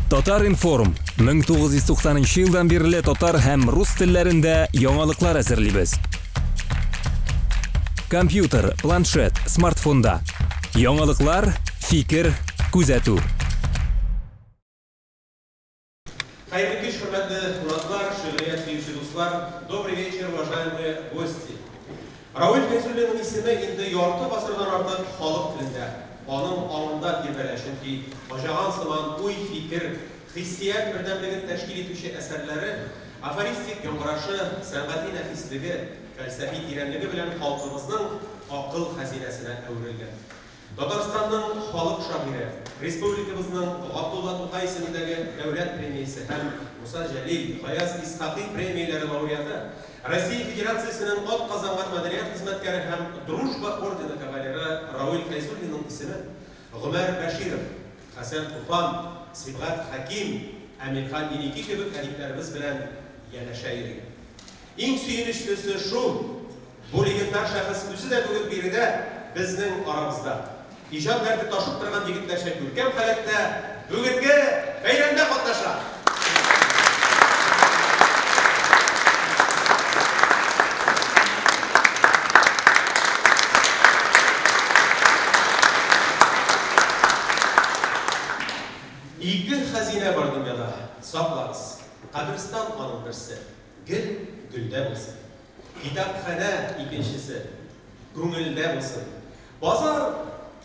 Татар-информ 1990 елдан бирле татар һәм рус телләрендә яңалыклар әзерлибез. Компьютер, планшет, смартфонда. Яңалыклар, фикер, күзәтү. Хәерле кич, хөрмәтле кунаклар, шигърият сөюче дуслар. Добрый вечер, уважаемые гости. Равил Фәйзуллинның исеме инде ярты гасырдан артык халык телендә, аның аңында тирбәлә, чөнки аҗаган сыман уй-фикер, хиссият бердәмлеген тәшкил итүче әсәрләре афористик яңгырашы, сәнгати нәфислеге, фәлсәфи тирәнлеге белән халкыбызның акыл хәзинәсенә әверелгән. Татарстанның халык шагыйре, республикабызның Габдулла Тукай исемендәге дәүләт премиясе һәм Муса Җәлил, Гаяз Исхакый премияләре лауреаты, Россия Федерациясенең атказанган мәдәният хезмәткәре һәм Дружба ордены кавалеры Равил Фәйзуллинның исеме Гомәр Бәширов, Хәсән Туфан, Сибгат Хәким, Әмирхан Еники кебек әдипләребез белән янәшә йөри. Иң сөенечлесе шул, бу легендар шәхес үзе дә бүген биредә, безнең арабызда. Иҗат дәрте ташып торган егетләрчә күркәм халәттә бүгенге бәйрәмдә катнаша. Ике хәзинә бар дөньяда, саклагыз. Каберстан аның берсе, гел гөлдә булсын. Китапханә икенчесе, күңелдә булсын. Базар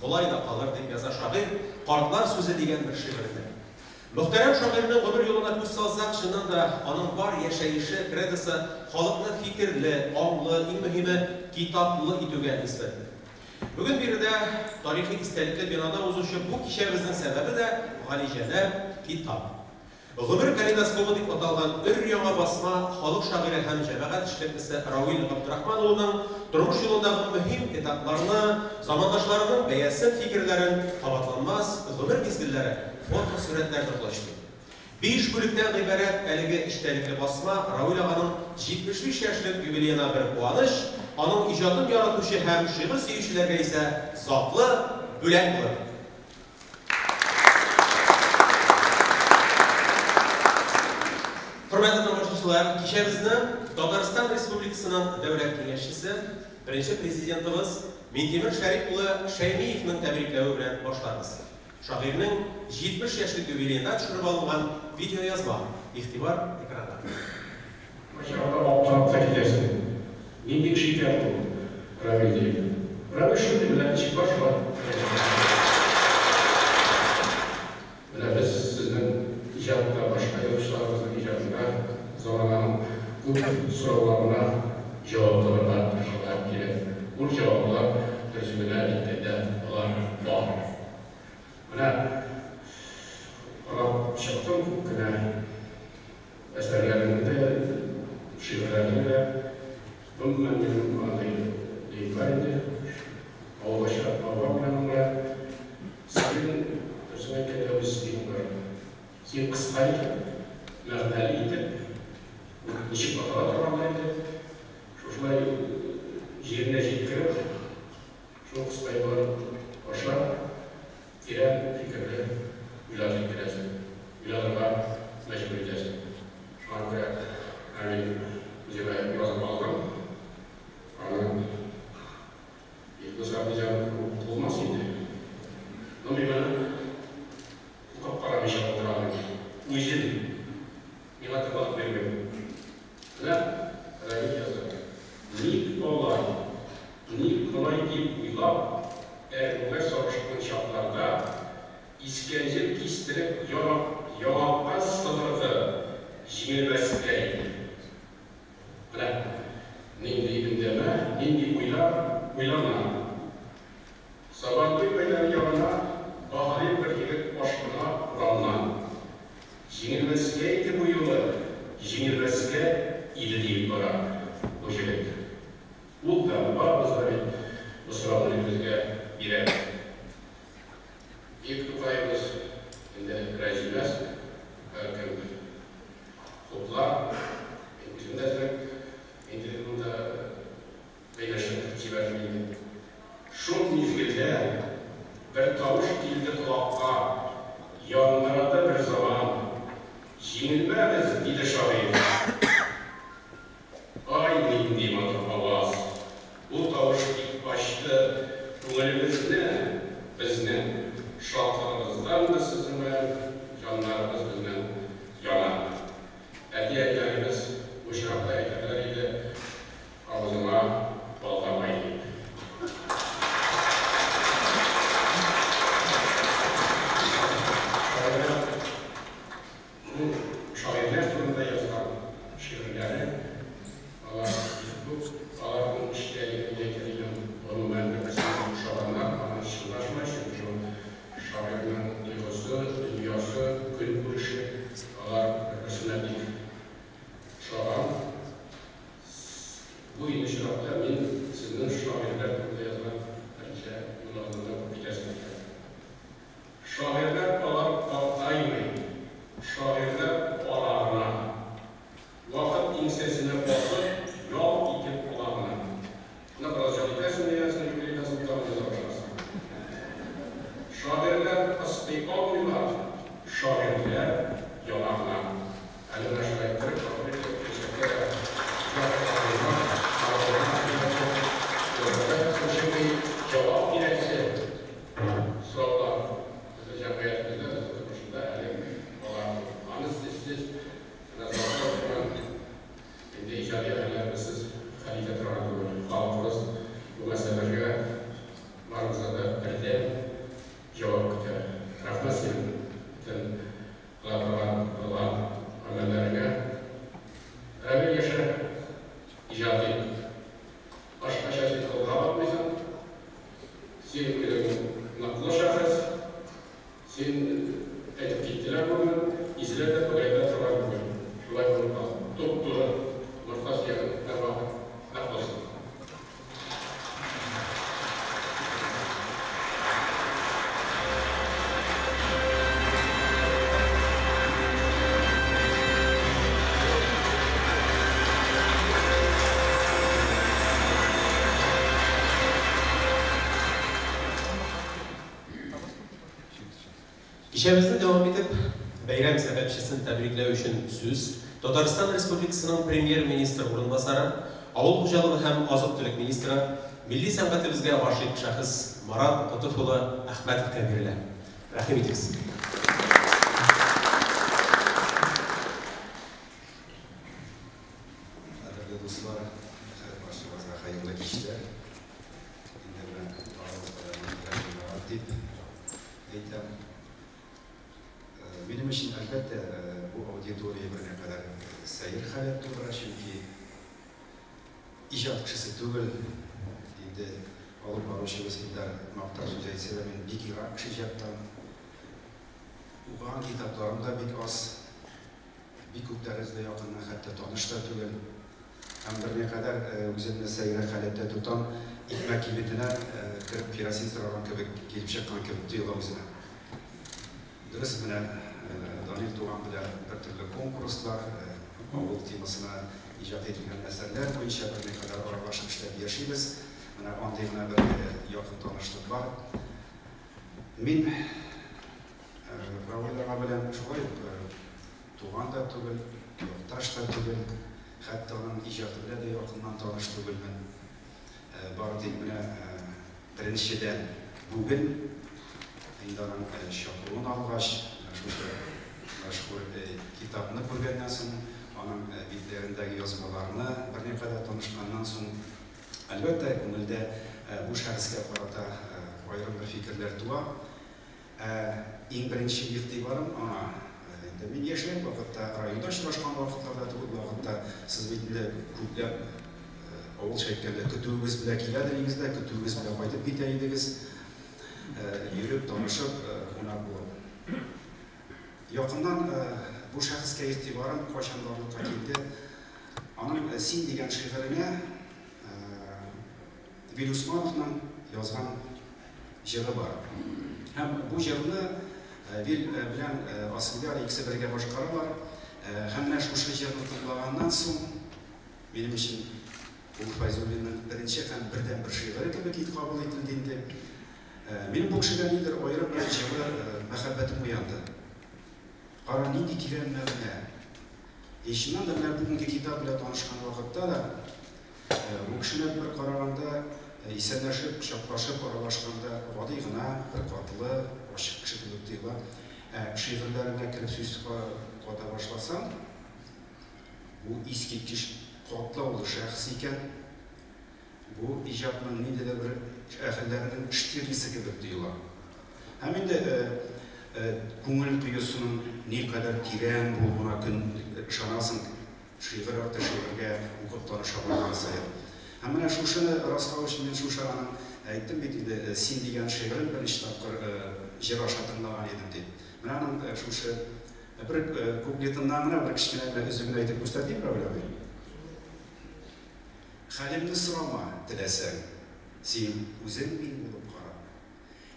болай да калыр, дип яза шагыйрь Картлар сүзе дигән бер шигырендә. Мөхтәрәм шагыйрьнең гомер юлына күз салсак, чыннан да, аның бар яшәеше, кредосы халыкны фикерле, аңлы, иң мөһиме, китаплы итүгә нисбәтле. Бүген биредә тарихи истәлекле бинада узучы бу кичәбезнең сәбәбе дә галиҗәнап китап. Гомер калейдоскобы дип аталган өр-яңа басма халык шагыйре һәм җәмәгать эшлеклесе Равил Габдрахман улының тормыш юлындагы мөһим этапларны, замандашларының бәясен, фикерләрен, кабатланмас гомер мизгелләре, фотосурәтләрне колачлый. Биш бүлектән гыйбарәт әлеге эчтәлекле басма Равил аганың 75 яшьлек юбилеена бер куаныч, аның иҗатын яратучы һәм шигырь сөючеләргә исә затлы бүләк булыр. Хөрмәтле тамашачылар, кичәбезне Татарстан Республикасының Дәүләт Киңәшчесе, беренче президентыбыз Минтимер Шәрип улы Шәймиевның тәбрикләве белән башларбыз. Шагыйрьнең 70 яшьлек юбилеенда төшереп алынган видеоязма. Игътибар экранга. Кайчагында аптырап та китәсең. Нинди кеше икән бу Равил диеп. Равил шундый, менә ничек бар шулай. Менә без сезнең иҗатта, башка язучыларыбызның иҗатында замананың күп сорауларына җавап табарга тырышырга кирәк. Ул җаваплар, дөресен генә әйткәндә, алар бар. Менә карап чыктым күп кенә әсәрләреңне дә, шигырьләреңне дә. Гомумән, минем андый нием бар инде, авылга чыгып бар белән аңлар. Синең, дөресен әйткәндә, үз стилең бар. Син кыска итеп, мәгънәле итеп, ничек атала торгандыр инде, шушылай җиренә җиткереп, шул кыска юллар аша тирән фикерле уйлар җиткерәсең, уйланырга мәҗбүр итәсең. Шуңа күрә мин үземә язып алдым. Аны бик озак язып булмас инде. Но мин моны укып карамыйча булдыра алмыйм. Үзем миңа тыңлатып бирмәде. Менә Равил яза. Ник алай, ник болай дип уйлап, әрнүгә сабышкан чакларда, искән җил кистереп яңакка сыдырды, җиңелмәскә иде. Менә нинди өндәмә, нинди уйлар уйлана. Сабантуй мәйданы ягына баһадир бер егет ашкына урамнан. Җиңелмәскә иде бу юлы, җиңелмәскә иде диеп бара бу җегет. Ул да, барыбыз да бит бу сорауны үзебезгә бирәбез. Бөек Тукаебыз инде рәнҗемәс, бәлкем, хуплар. Мин үзем дә әзрәк инде монда бәйләшеп кертеп җибәрдем инде. Шул мизгелдә бер тавыш килде колакка, яңгырады бер заман. Җиңелмәбез, диде шагыйрь. Ай, нинди матур аваз! Бу тавыш бик ачты күңелебезне безнең. Шатлыгыбыздан без сезнең белән җаннарыбыз безнең яна. Әти-әниләребез бу очракта әйтерләр иде, Авызыңа бал да май дип. Шагыйрьнең шагыйрьләр турында язган шигырьләре, алар бик күп, аларның эчтәлеген әйтер идем, гомумән, бер-берсенә охшаганнар, аны чынлашмай, чөнки ул шагыйрьнең тойгысы, дөньясы, көнкүреше, алар бер-берсенә бик охшаган. Бу инде очракта мин сезнең шагыйрьләр турында язган берничә юлларны да укып китәсем килә. Шагыйрьләр алар картаймый, шагыйрьләр ара гына. Вакыт иңсәсенә басып, ял итеп ала гына. Менә бераз ял итәсең дигәнсең, юбилейдан соң тагын яза башларсың. Шагыйрьләр пыскый алмыйлар, шагыйрьләр яна гына. Әле менә шулай иттереп, матур итеп, киләчәктә дә иҗат алымына, каравылына иҗат язарга язсын, чөнки җавап бирәсе сораулар безнең җәмгыятебездә, безнең тормышында әле алар күп. Аны сүзсез, менә затлы торган инде иҗади әһелләребезсез хәл итә торган түгел. Халкыбыз бу мәсьәләләргә барыбыздан да бердәм җавап көтә. Рәхмәт синең бөтен Кыла торган кылган гамәлләреңә. Равил яшә, иҗат ит. Башкача син алга бармыйсың. Син үзең ныклы шәхес. Син, әйтеп киттеләр бүген, изелә дә, бөгелә дә торган түгел. Шулай булып кал. Туп-туры, йомырка сөяген һәрвакыт нык булсын. Кичәбезне дәвам итеп, бәйрәм сәбәпчесен тәбрикләү өчен сүз Татарстан Республикасының Премьер-министры урынбасары, авыл хуҗалыгы һәм азык-төлек министры, милли сәнгатебезгә гашыйк шәхес Марат Готыф улы Әхмәтовка бирелә. Рәхим итегез. Кадерле дуслар, һәрбарчагызга хәерле кичләр. Инде менә барыгызга да мин рәхмәт дип әйтәм. Минем өчен, әлбәттә, бу аудитория берникадәр сәер халәт тудыра, чөнки иҗат кешесе түгел. Инде алып баручыбыз Илдар мактап сүз әйтсә дә, мин бик ерак кеше иҗаттан. Укыган китапларым да бик аз. Бик күпләрегез дә якыннан хәтта таныш та түгел. Һәм берникадәр үземне сәеррәк халәттә тотам, икмәк кибетенә кереп керосин сораган кебек килеп чыккан кебек тоела үземә. Дөрес, менә Данил туган белән бертөрле конкурслар, авыл темасына иҗат ителгән әсәрләр буенча берникадәр аралашып эшләп яшибез. Менә андый гына бер якын танышлык бар. Мин Равил ага белән шулай ук туган да түгел, якташ та түгел, хәтта аның иҗаты белән дә якыннан таныш түгелмен. Бары тик менә беренчедән бүген инде аның чакыруын алгач, менә шушы мәшһүр китапны күргәннән соң, аның битләрендәге язмаларны берникадәр танышканнан соң, әлбәттә, күңелдә бу шәхескә карата аерым бер фикерләр туа. Ә иң беренче игътибарым аңа, инде мин яшьрәк вакытта, районда очрашкан вакытларда түгел, вакытта сез бит инде күпләп, авылча әйткәндә, көтүегез белән килә идегез дә, көтүегез белән кайтып китә идегез, йөреп, танышып, кунак булып. Якыннан бу шәхескә игътибарым кайчан барлыкка килде? Аның Син дигән шигыренә Вил Усмановның язган җыры бар. Һәм бу җырны Вил белән Асылъяр икесе бергә башкаралар. Һәм менә шушы җырны тыңлаганнан соң, минем өчен ул Фәйзуллинның беренче һәм бердәнбер шигыре кебек ит кабул ителде инде. Минем бу кешегә нидер аерым бер җылы мәхәббәтем уянды. Кара, нинди тирән мәгънә. И чыннан да менә бүгенге китап белән танышкан вакытта да бу кешене бер караганда исәнләшеп, кочаклашып аралашканда гади гына, беркатлы, ачык кеше кебек тоела. Ә шигырьләренә кереп сүз ката башласаң, бу искиткеч катлаулы шәхес икән. Бу иҗатның ниндидер бер әһелләренең Штирлицы кебек тоела. Һәм инде күңел коесының никадәр тирән булуына көн ышанасың, шигырь арты шигырьгә укып таныша барган саен. Һәм менә шушыны раслау өчен мин шушы аның әйттем бит инде, «Син» дигән шигырен берничә тапкыр җыр аша тыңлаган идем дип. Менә аның шушы бер куплетыннан гына бер кечкенә генә өзеген әйтеп күрсәтим, Равил абый. Хәлемне сорама, теләсәң, син үзең мин булып кара.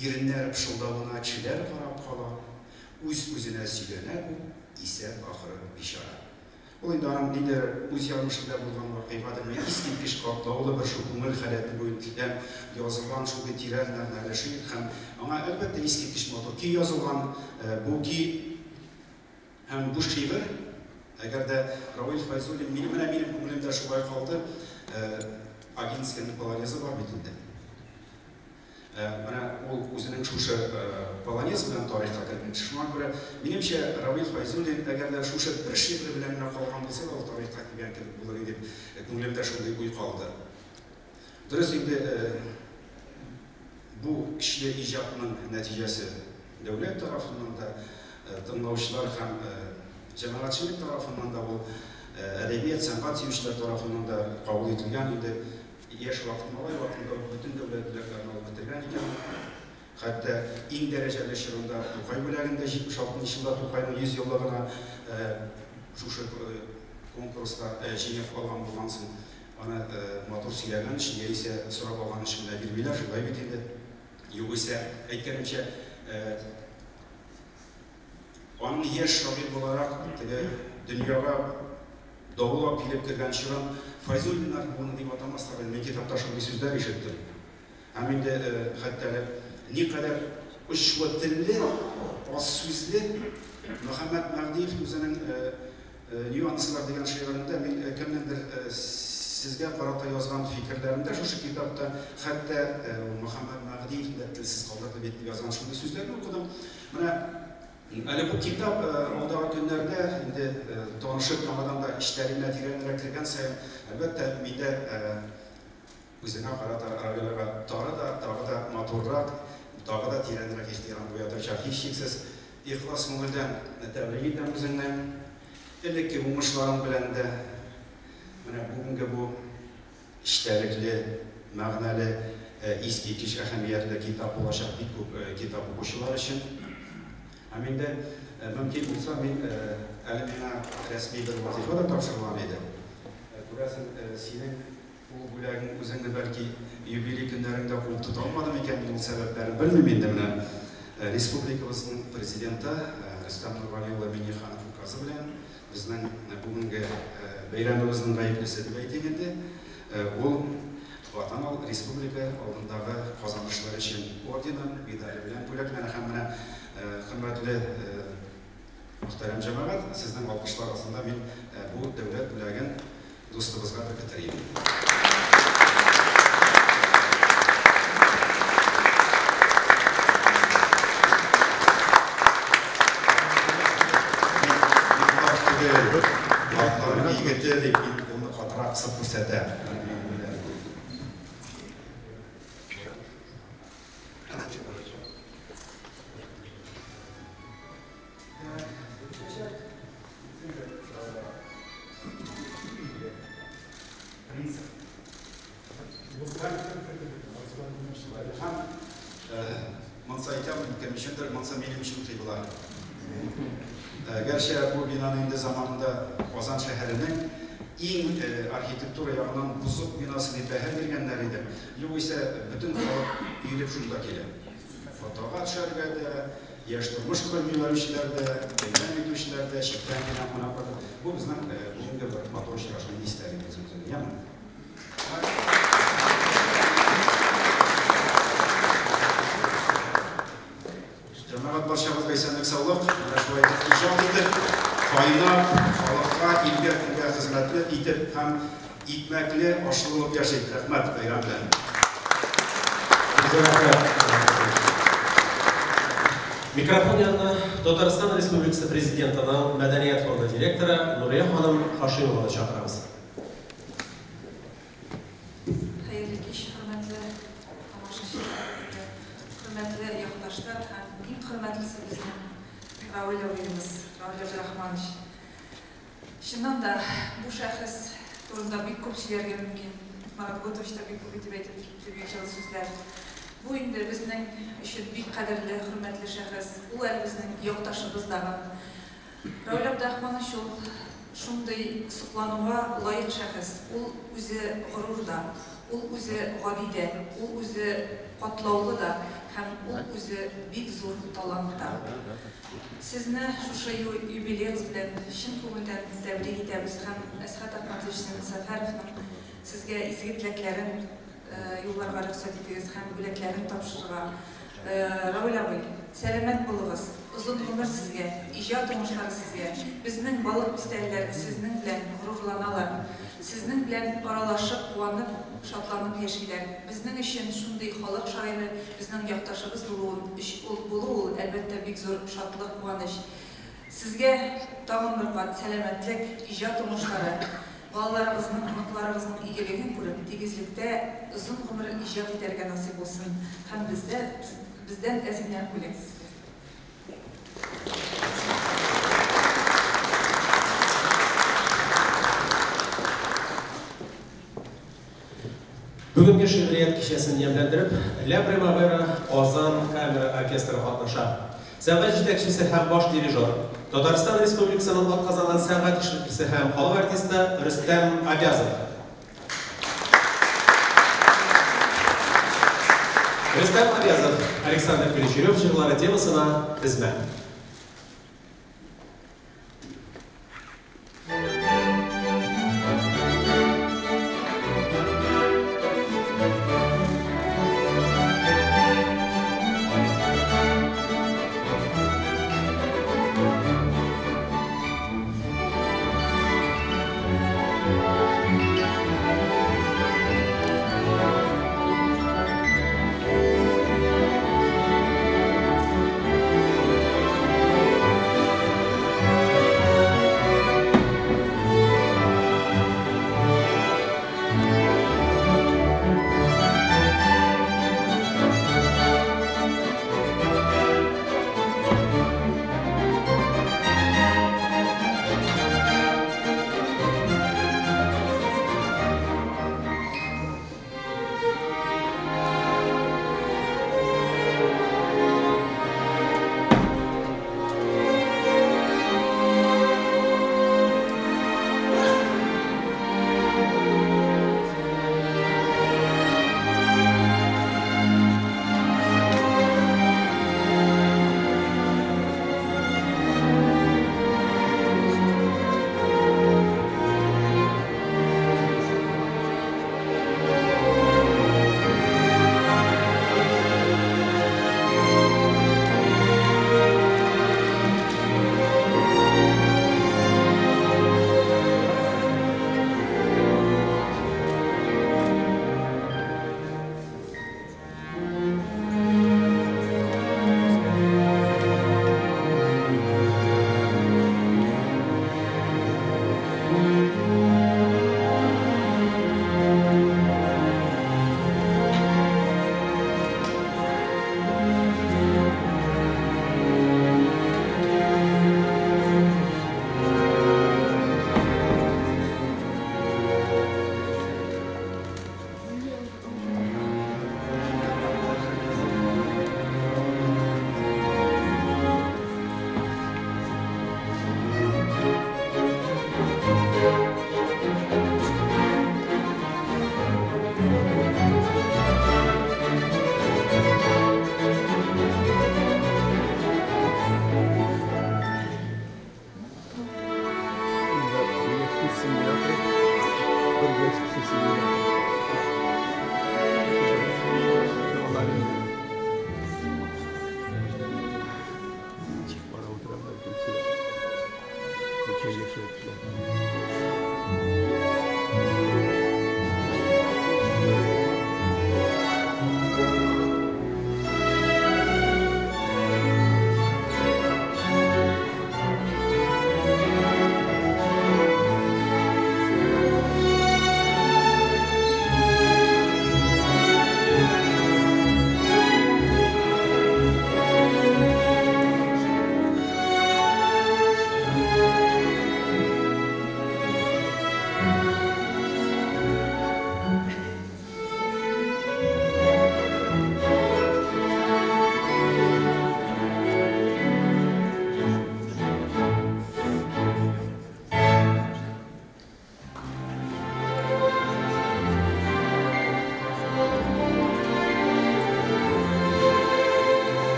Иреннәр пышылдавына кешеләр карап кала, үз-үзенә сөйләнә бу, исәп ахыры бичара. Ул инде аның нидер үз язмышы белән булган вакыйгадыр, менә искиткеч катлаулы бер шул күңел халәте буенча язылган шундый тирән мәгънәле шигырь һәм аңа әлбәттә искиткеч матур көй язылган. Бу көй һәм бу шигырь, әгәр дә Равил Фәйзуллин, минем менә минем күңелемдә шулай калды, Огинскийның полонезы бар бит инде. Менә ул үзенең шушы полонез белән тарихка кергән. Шуңа күрә, минемчә, Равил Фәйзуллин, әгәр дә шушы бер шигыре белән генә калган булса да, ул тарихка кергән кебек булыр иде дип, күңелемдә шундый уй калды. Дөрес инде, бу көчле иҗатның нәтиҗәсе дәүләт тарафыннан да, тыңлаучылар һәм җәмәгатьчелек тарафыннан да, ул әдәбият, сәнгать сөючеләр тарафыннан да кабул ителгән инде. Яшь вакыт, малай вакытында ук бөтен дәүләт бүләкләрен алып бетергән икән. Хәтта иң дәрәҗәле чорында Тукай бүләген дә 76 елда Тукайның 100 еллыгына шушы конкурста җиңеп алган булган соң, аны матур сөйләгән өчен яисә сорап алган өчен генә бирмиләр, шулай бит инде. Югыйсә, әйткәнемчә, аның яшь шагыйрь буларак теге дөньяга давыллап килеп кергән чорын Файзуллиннар буыны дип атамаслар инде, мин китапта шундый сүзләр ишеттем. Һәм инде хәтта әле никадәр очлы телле, аз сүзле Мөхәммәт Мәһдиев үзенең Нюанслар дигән шигырендә мин кемнеңдер сезгә карата язган фикерләрендә шушы китапта хәтта Мөхәммәт Мәһдиев дә телсез калдырды бит дип язган шундый сүзләрне укыдым. Менә әле бу китап алдагы көннәрдә инде танышып яңадан да эчләренә тирәнрәк кергән саен, әлбәттә, миндә үзенә карата Равилага тагы да, тагы да матуррак, тагы да тирәнрәк ихтирам уятачак. Һичшиксез, ихлас күңелдән тәбрик итәм үзеңне. Элекке уңышларың белән дә, менә бүгенге бу эчтәлекле, мәгънәле, искиткеч әһәмиятле китап булачак бик күп китап укучылар өчен. Һәм инде мөмкин булса, мин әле миңа рәсми бер вазифа да тапшырылган иде. Күрәсең, синең ул бүләгең үзеңне бәлки юбилей көннәреңдә куып тота алмадым икән, мин ул сәбәпләрен белмим инде. Менә республикабызның президенты Рөстәм Нургали улы Миңнеханов указы белән безнең бүгенге бәйрәмебезнең гаеплесе дип әйтик инде, ул Ватан ал республика алдындагы казанышлар өчен ордены, медале белән бүләкләнә. Һәм менә хөрмәтле мөхтәрәм җәмәгать, сезнең алкышлар астында мин бу дәүләт бүләген дустыбызга беркетерим. Егете дип мин кулны катырак кысып күрсәтәм. Монсы әйтәм, кем өчендер, монсы минем өчен кыйбла. Гәрчә бу бинаны инде заманында Казан шәһәренең иң архитектура ягыннан бозык бинасы дип бәһа биргәннәр иде. Югыйсә бөтен халык өелеп шунда килә. Фотога төшәргә дә, яшь тормыш корып җибәрүчеләр дә, бәйрәм итүчеләр дә, читтән генә кунаклар да. Бу безнең бүгенге бер матур очрашуның истәлеге үзебезнең, яме? Җәмәгать, барчабызга исәнлек, саулык. Менә шулай итеп иҗат итеп. Кайнап, халыкка, илгә, көнгә хезмәтле итеп һәм икмәкле, ашлы булып яшик. Рәхмәт, бәйрәм белән. Микрофон янына Татарстан Республикасы Президентының Мәдәният фонды директоры Нурия ханым Хашимованы чакырабыз. Хәерле кич, хөрмәтле тамашачылар, хөрмәтле якташлар һәм иң хөрмәтлесе безнең Равил абыебыз, Равил Абдрахманович. Чыннан да, бу шәхес турында бик күп сөйләргә мөмкин. Марат Готович та бик күп итеп әйтеп китте, бик җылы сүзләр. Бу инде безнең өчен бик кадерле, хөрмәтле шәхес. Ул әле безнең якташыбыз дагы. Равил Абдрахманович ул шундый соклануга лаек шәхес. Ул үзе горур да, ул үзе гади дә, ул үзе катлаулы да һәм ул үзе бик зур талант та. Сезне шушы юбилеегыз белән чын күңелдән тәбрик итәбез һәм Әсхәт Әхмәтович Сәфәровның сезгә изге теләкләрен юлларга рөхсәт итегез һәм бүләкләрен тапшырырга. Равил абый, сәламәт булыгыз, озын гомер сезгә, иҗат уңышлары сезгә. Безнең Балык Бистәлеләр сезнең белән горурланалар. Сезнең белән аралашып, куанып, шатланып яшиләр. Безнең өчен шундый халык шагыйре, безнең якташыбыз булуын, ул булу ул, әлбәттә, бик зур шатлык, куаныч. Сезгә тагын бер кат сәламәтлек, иҗат уңышлары, балаларыгызның, оныкларыгызның игелеген күреп, тигезлектә озын гомер иҗат итәргә насыйп булсын. Һәм бездә, бездән әз генә бүләк сезгә. Бүгенге шигърият кичәсен ямьләндереп, Ля Примавера Казан камера оркестры катнаша. Сәнгать җитәкчесе һәм баш дирижер, Татарстан Республикасының атказанган сәнгать эшлеклесе һәм халык артисты Рөстәм Абязов. Рөстәм Абязов, Александр Клещерев җырлары темасына тезмә.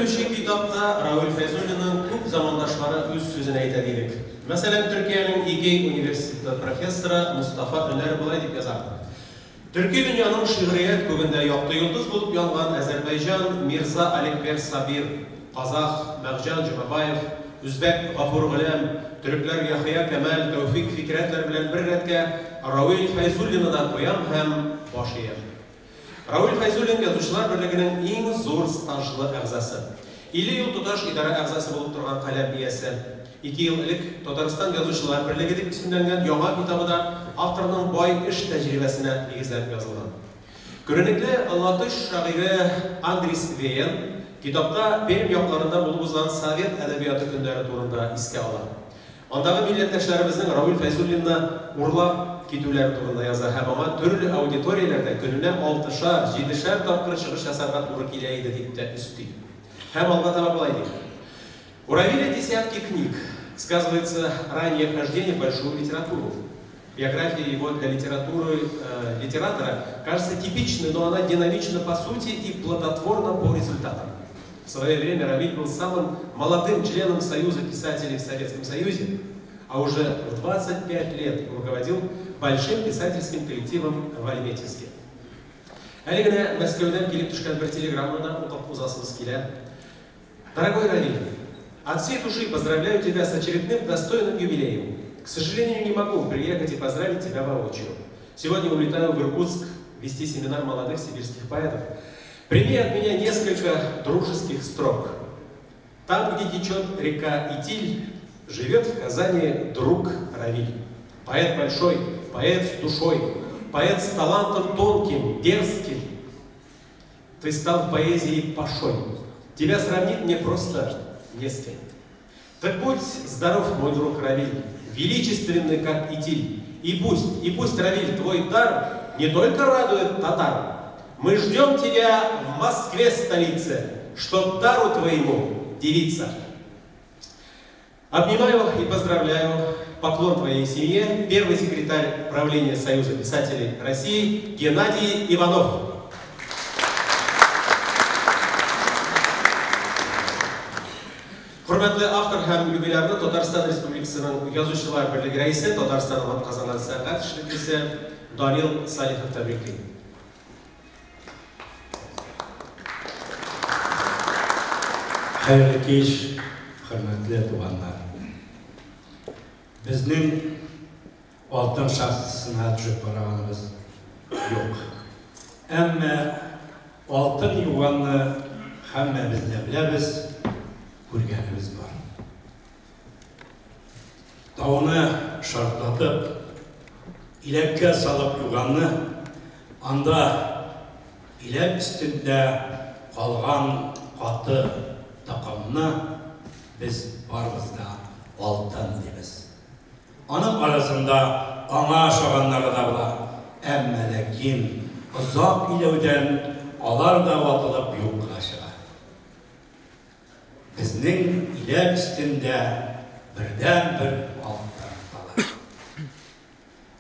көтелүче китапта Равил Фәйзуллинның күп замандашлары үз сүзен әйтә дидек. Мәсәлән, Төркиянең Эгей университеты профессоры Мустафа Өнәр болай дип яза. Төрки дөньяның шигърият күгендә якты йолдыз булып янган Азәрбайҗан Мирза Алекбер Сабир, казах Мәгъҗан Җомабаев, үзбәк Гафур Голәм, төрекләр Яхъя Кәмал, Тәүфик Фикрәтләр белән бер рәткә Равил Фәйзуллинны да куям һәм баш иям. Равил Фәйзуллин Язучылар берлегенең иң зур стажлы әгъзасы. 50 ел тоташ идарә әгъзасы булып торган каләм иясе. Ике ел элек Татарстан Язучылар берлеге дип исемләнгән яңа китабы да авторның бай эш тәҗрибәсенә нигезләнеп язылган. Күренекле латыш шагыйре Андрис Веен китапта Пермь якларында булып узган Совет әдәбияты көннәре турында искә ала. Андагы милләттәшләребезнең Равил Фәйзуллинны урлап китүләре турында яза һәм аңа төрле аудиторияләрдә көненә алтышар, җидешәр тапкыр чыгыш ясарга туры килә иде дип тә өсти. Һәм алга таба болай ди. У Равиля десятки книг. Сказывается раннее вхождение в большую литературу. Биография его для литературы, литератора кажется типичной, но она динамична по сути и плодотворна по результатам. В свое время Равиль был самым молодым членом Союза писателей в Советском Союзе, а уже в 25 лет руководил большим писательским коллективом в Альметьевске. Әле генә Мәскәүдән килеп төшкән бер телеграмманы укып узасыбыз килә. Дорогой Равиль, от всей души поздравляю тебя с очередным достойным юбилеем. К сожалению, не могу приехать и поздравить тебя воочию. Сегодня улетаю в Иркутск вести семинар молодых сибирских поэтов. Прими от меня несколько дружеских строк. Там, где течет река Итиль, живет в Казани друг Равиль. Поэт большой, поэт с душой, поэт с талантом тонким, дерзким. Ты стал в поэзии пашой. Тебя сравнить мне просто не с кем. Так будь здоров, мой друг Равиль, величественный, как Итиль. И пусть, Равиль, твой дар не только радует татар. Мы ждем тебя в Москве, столице, чтоб дару твоему дивиться. Обнимаю и поздравляю, поклон твоей семье, первый секретарь правления Союза писателей России Геннадий Иванов. Хөрмәтле автор һәм юбилярны Татарстан Республикасының Язучылар берлеге рәисе, Татарстанның атказанган сәнгать эшлеклесе Данил Салихов тәбрикли. Хәерле кич, хөрмәтле туганнар. Безнең алтын шахтасына төшеп караганыбыз юк. Әмма алтын юганны һәммәбез дә беләбез, күргәнебез бар. Тауны шартлатып, иләккә салып юганны, анда иләк өстендә калган каты такамны без барыбыз да алтын дибез. Аның арасында аңа ошаганнары да була, әмма ләкин озак иләүдән алар да ватылып юкка чыга. Безнең иләк өстендә бердән-бер алтын кала.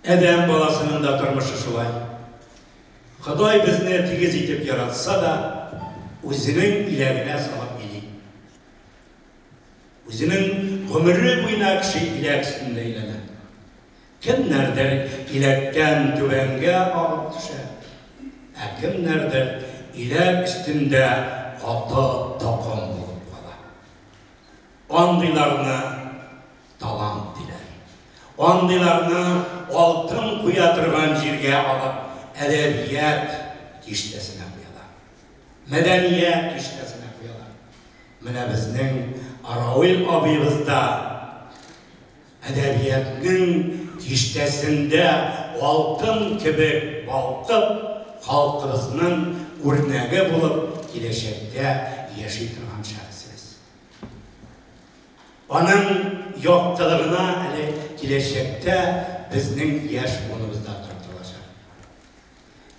Адәм баласының да тормышы шулай. Ходай безне тигез итеп яратса да, үзенең иләгенә салып или. Үзенең гомере буена кеше иләк өстендә әйләнә. Кемнәрдер иләктән түбәнгә агып төшә, ә кемнәрдер иләк өстендә каты такым булып кала. Андыйларны талант диләр. Андыйларны алтын куя торган җиргә алып әдәбият киштәсенә куялар. Мәдәният киштәсенә куялар. Менә безнең Равил абыебыз да әдәбиятның киштәсендә алтын кебек балкып, халкыбызның үрнәге булып киләчәктә яши торган шәхесебез. Аның яктылыгына әле киләчәктә безнең яшь буыныбыз да тартылачак.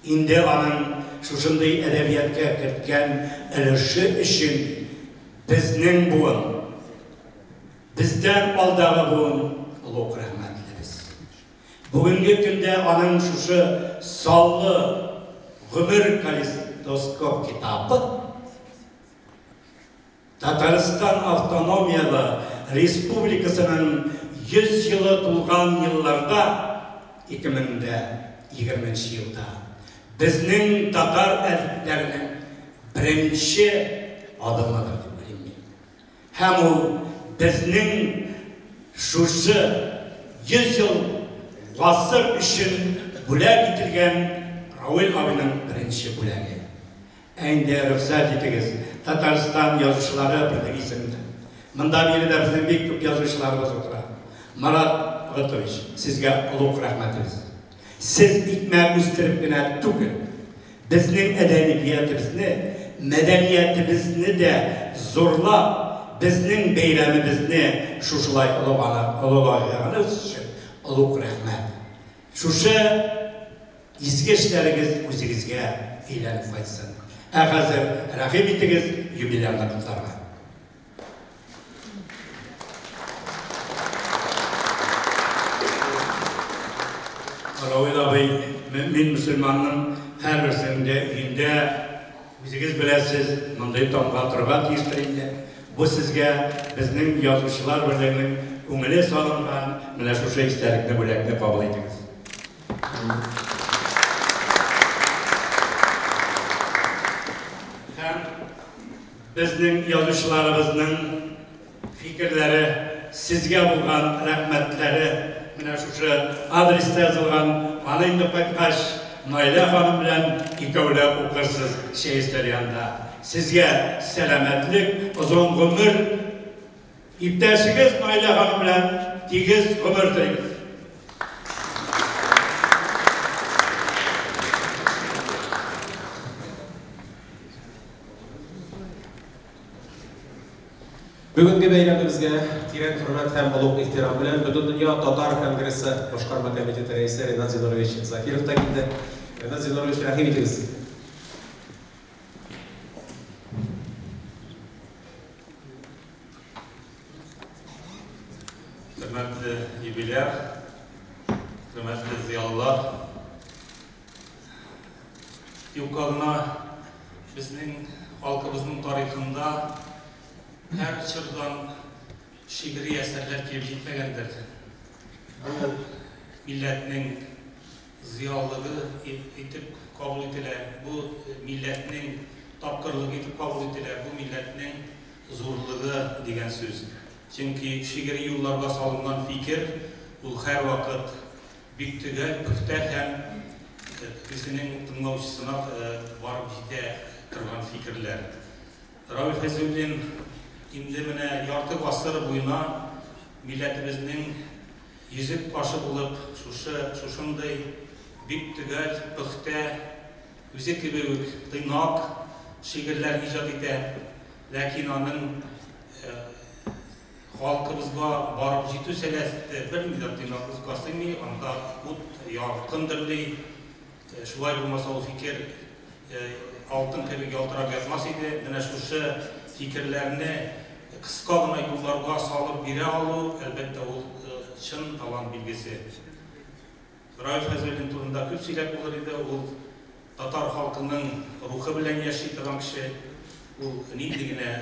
Инде аның шушындый әдәбиятка керткән өлеше өчен безнең буын, бездән алдагы буын олуг рәхмәтлебез. Бүгенге көндә аның шушы саллы гомер калейдоскоп китабы Татарстан автономияле республикасының 100 елы тулган елларда, 2020 елда, безнең татар әдипләренең беренче адымыдыр дип уйлыйм мин. Һәм ул безнең шушы 100 ел гасыр өчен бүләк ителгән Равил абыйның беренче бүләге. Ә инде рөхсәт итегез, Татарстан язучылары берлеге исемендә. Монда биредә безнең бик күп язучыларыбыз утыра. Марат Готович, сезгә олуг рәхмәтебез. Сез икмәк үстереп кенә түгел, безнең әдәбиятебезне, мәдәниятебезне дә зурлап, безнең бәйрәмебезне шушылай олылаганыгыз өчен олуг рәхмәт. Шушы изге эшләрегез үзегезгә әйләнеп кайтсын. Ә хәзер рәхим итегез юбилярны котларга. Равил абый, мөэмин мөселманның һәрберсенең дә өендә, үзегез беләсез, мондый тамга торырга тиештер инде. Бу сезгә безнең Язучылар берлегенең күңеле салынган менә шушы истәлекне, бүләкне кабул итегез. Һәм Безнең язучыларыбызның фикерләре, сезгә булган рәхмәтләре менә шушы адреста язылган. Аны инде кайткач, Наилә ханым белән икәүләп укырсыз чәй өстәле янында. Сезгә сәламәтлек, озын гомер, иптәшегез Наилә ханым белән тигез гомер телибез. Бүгенге бәйрәмебезгә тирән хөрмәт һәм олуг ихтирам белән Бөтендөнья татар конгрессы башкарма комитеты рәисе Ринат Зинурович Закиров та килде. Ринат Зинурович, рәхим итегез. Хөрмәтле юбиляр, хөрмәтле зыялылар, Юкка гына безнең халкыбызның тарихында һәр чордан шигъри әсәрләр килеп җитмәгәндер. Бу милләтнең зыялылыгы итеп кабул ителә, бу милләтнең тапкырлыгы итеп кабул ителә, бу милләтнең зурлыгы дигән сүз. Чөнки шигъри юлларга салынган фикер ул һәрвакыт Бик төгәл, пөхтә һәм үзенең тыңлаучысына барып җитә торган фикерләр. Равил Фәйзуллин инде менә ярты гасыр буена милләтебезнең йөзек кашы булып, шушы, шушындый бик төгәл, пөхтә, үзе кебек үк тыйнак шигырьләр иҗат итә. Ләкин аның Халкыбызга барып җитү сәләте бернинди дә тыйнаклыкка сыймый, анда ут, ялкын дөрли. Шулай булмаса ул фикер алтын кебек ялтырап ятмас иде. Менә шушы фикерләрне кыска гына юлларга салып бирә алу, әлбәттә, ул чын талант билгесе. Раил Фәйзуллин турында күп сөйләп булыр иде. Ул татар халкының рухы белән яши торган кеше. Ул нинди генә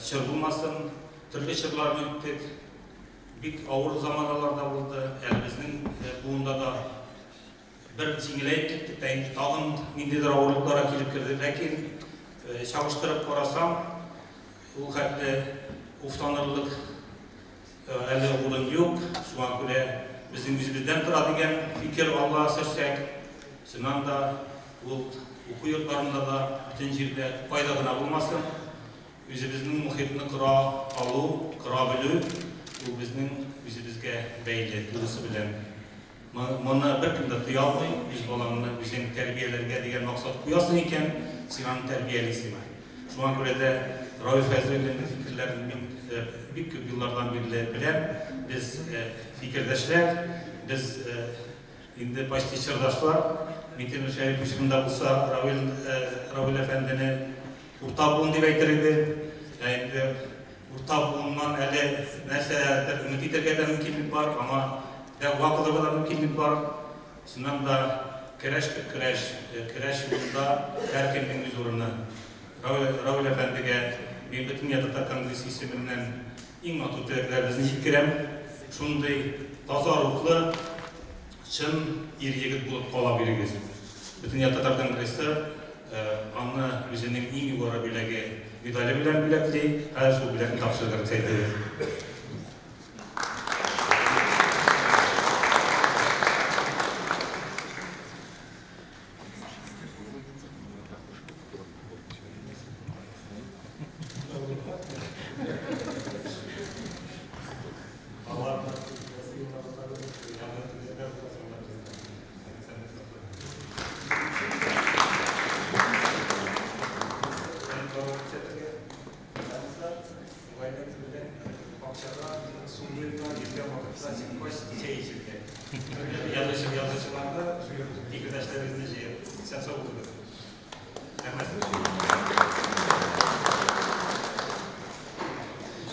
чор булмасын, төрле чорларны үттек. Бик авыр заманалар да булды. Әле безнең буында да бер җиңеләеп киттек тә, инде тагын ниндидер авырлыкларга килеп кердек. Ләкин чагыштырып карасаң, ул хәтле уфтанырлык Әле урын юк, шуңа күрә безнең үзебездән тора дигән фикер алга сөрсәк, чыннан да, ул уку йортларында да, бөтен җирдә, кайда гына булмасын, үзебезнең мохитны кора алу, кора белү, ул безнең үзебезгә бәйле тулысы белән. Моны беркем дә тыя алмый, үз балаңны үзең тәрбияләргә дигән максат куясың икән, син аны тәрбиялисең. Шуңа күрә дә Равил Фәйзуллинның фикерләрен мин бик күп еллардан бирле беләм. Без фикердәшләр, без инде почти чордашлар. Минтимер Шәрипович монда булса, Равил, Равил әфәндене урта буын дип әйтер иде. Ә инде Урта буыннан әле нәрсәдер өмет итәргә дә мөмкинлек бар, аңа дәгъва кылырга да мөмкинлек бар. Чыннан да, көрәш бит көрәш, көрәш юлында һәркемнең үз урыны. Равил, Равил әфәндегә мин Бөтендөнья татар конгрессы исеменнән иң матур теләкләребезне җиткерәм. Шундый таза рухлы, чын ир-егет булып кала бирегез. Бөтендөнья татар конгрессы аны үзенең иң югары бүләге медале белән бүләкли. Хәзер шул бүләкне тапшырырга рөхсәт итегез.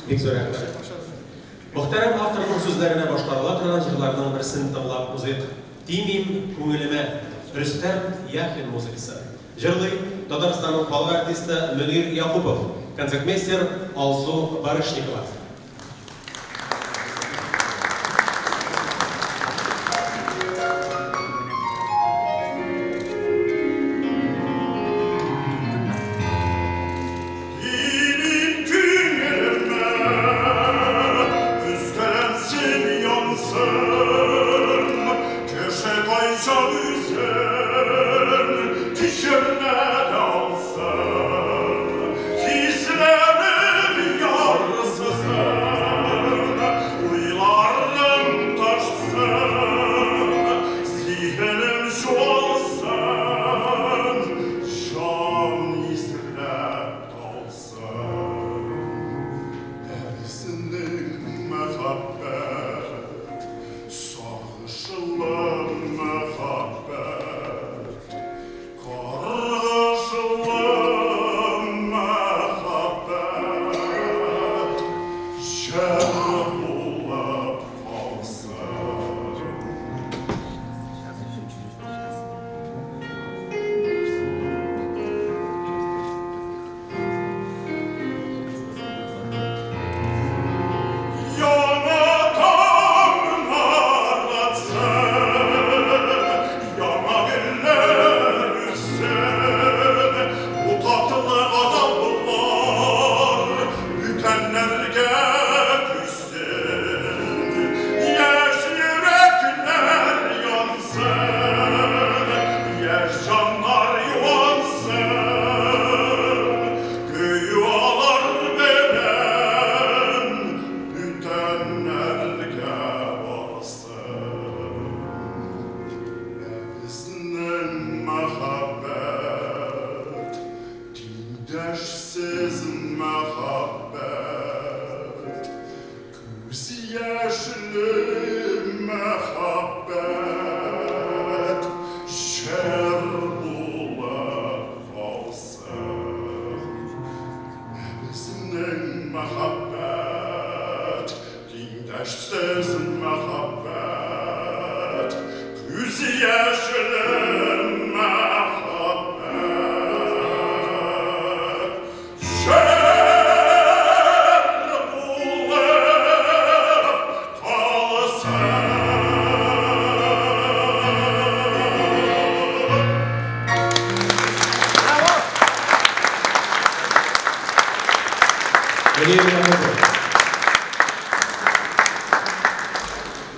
Бик зур рәхмәт. Мөхтәрәм авторның сүзләренә башкарыла торган җырларның берсен тыңлап узыйк. Тимим күңелемә. Рөстәм Яхин музыкасы. Җырлый Татарстанның халык артисты Мөнир Якупов, концертмейстер Алсу Барышникова.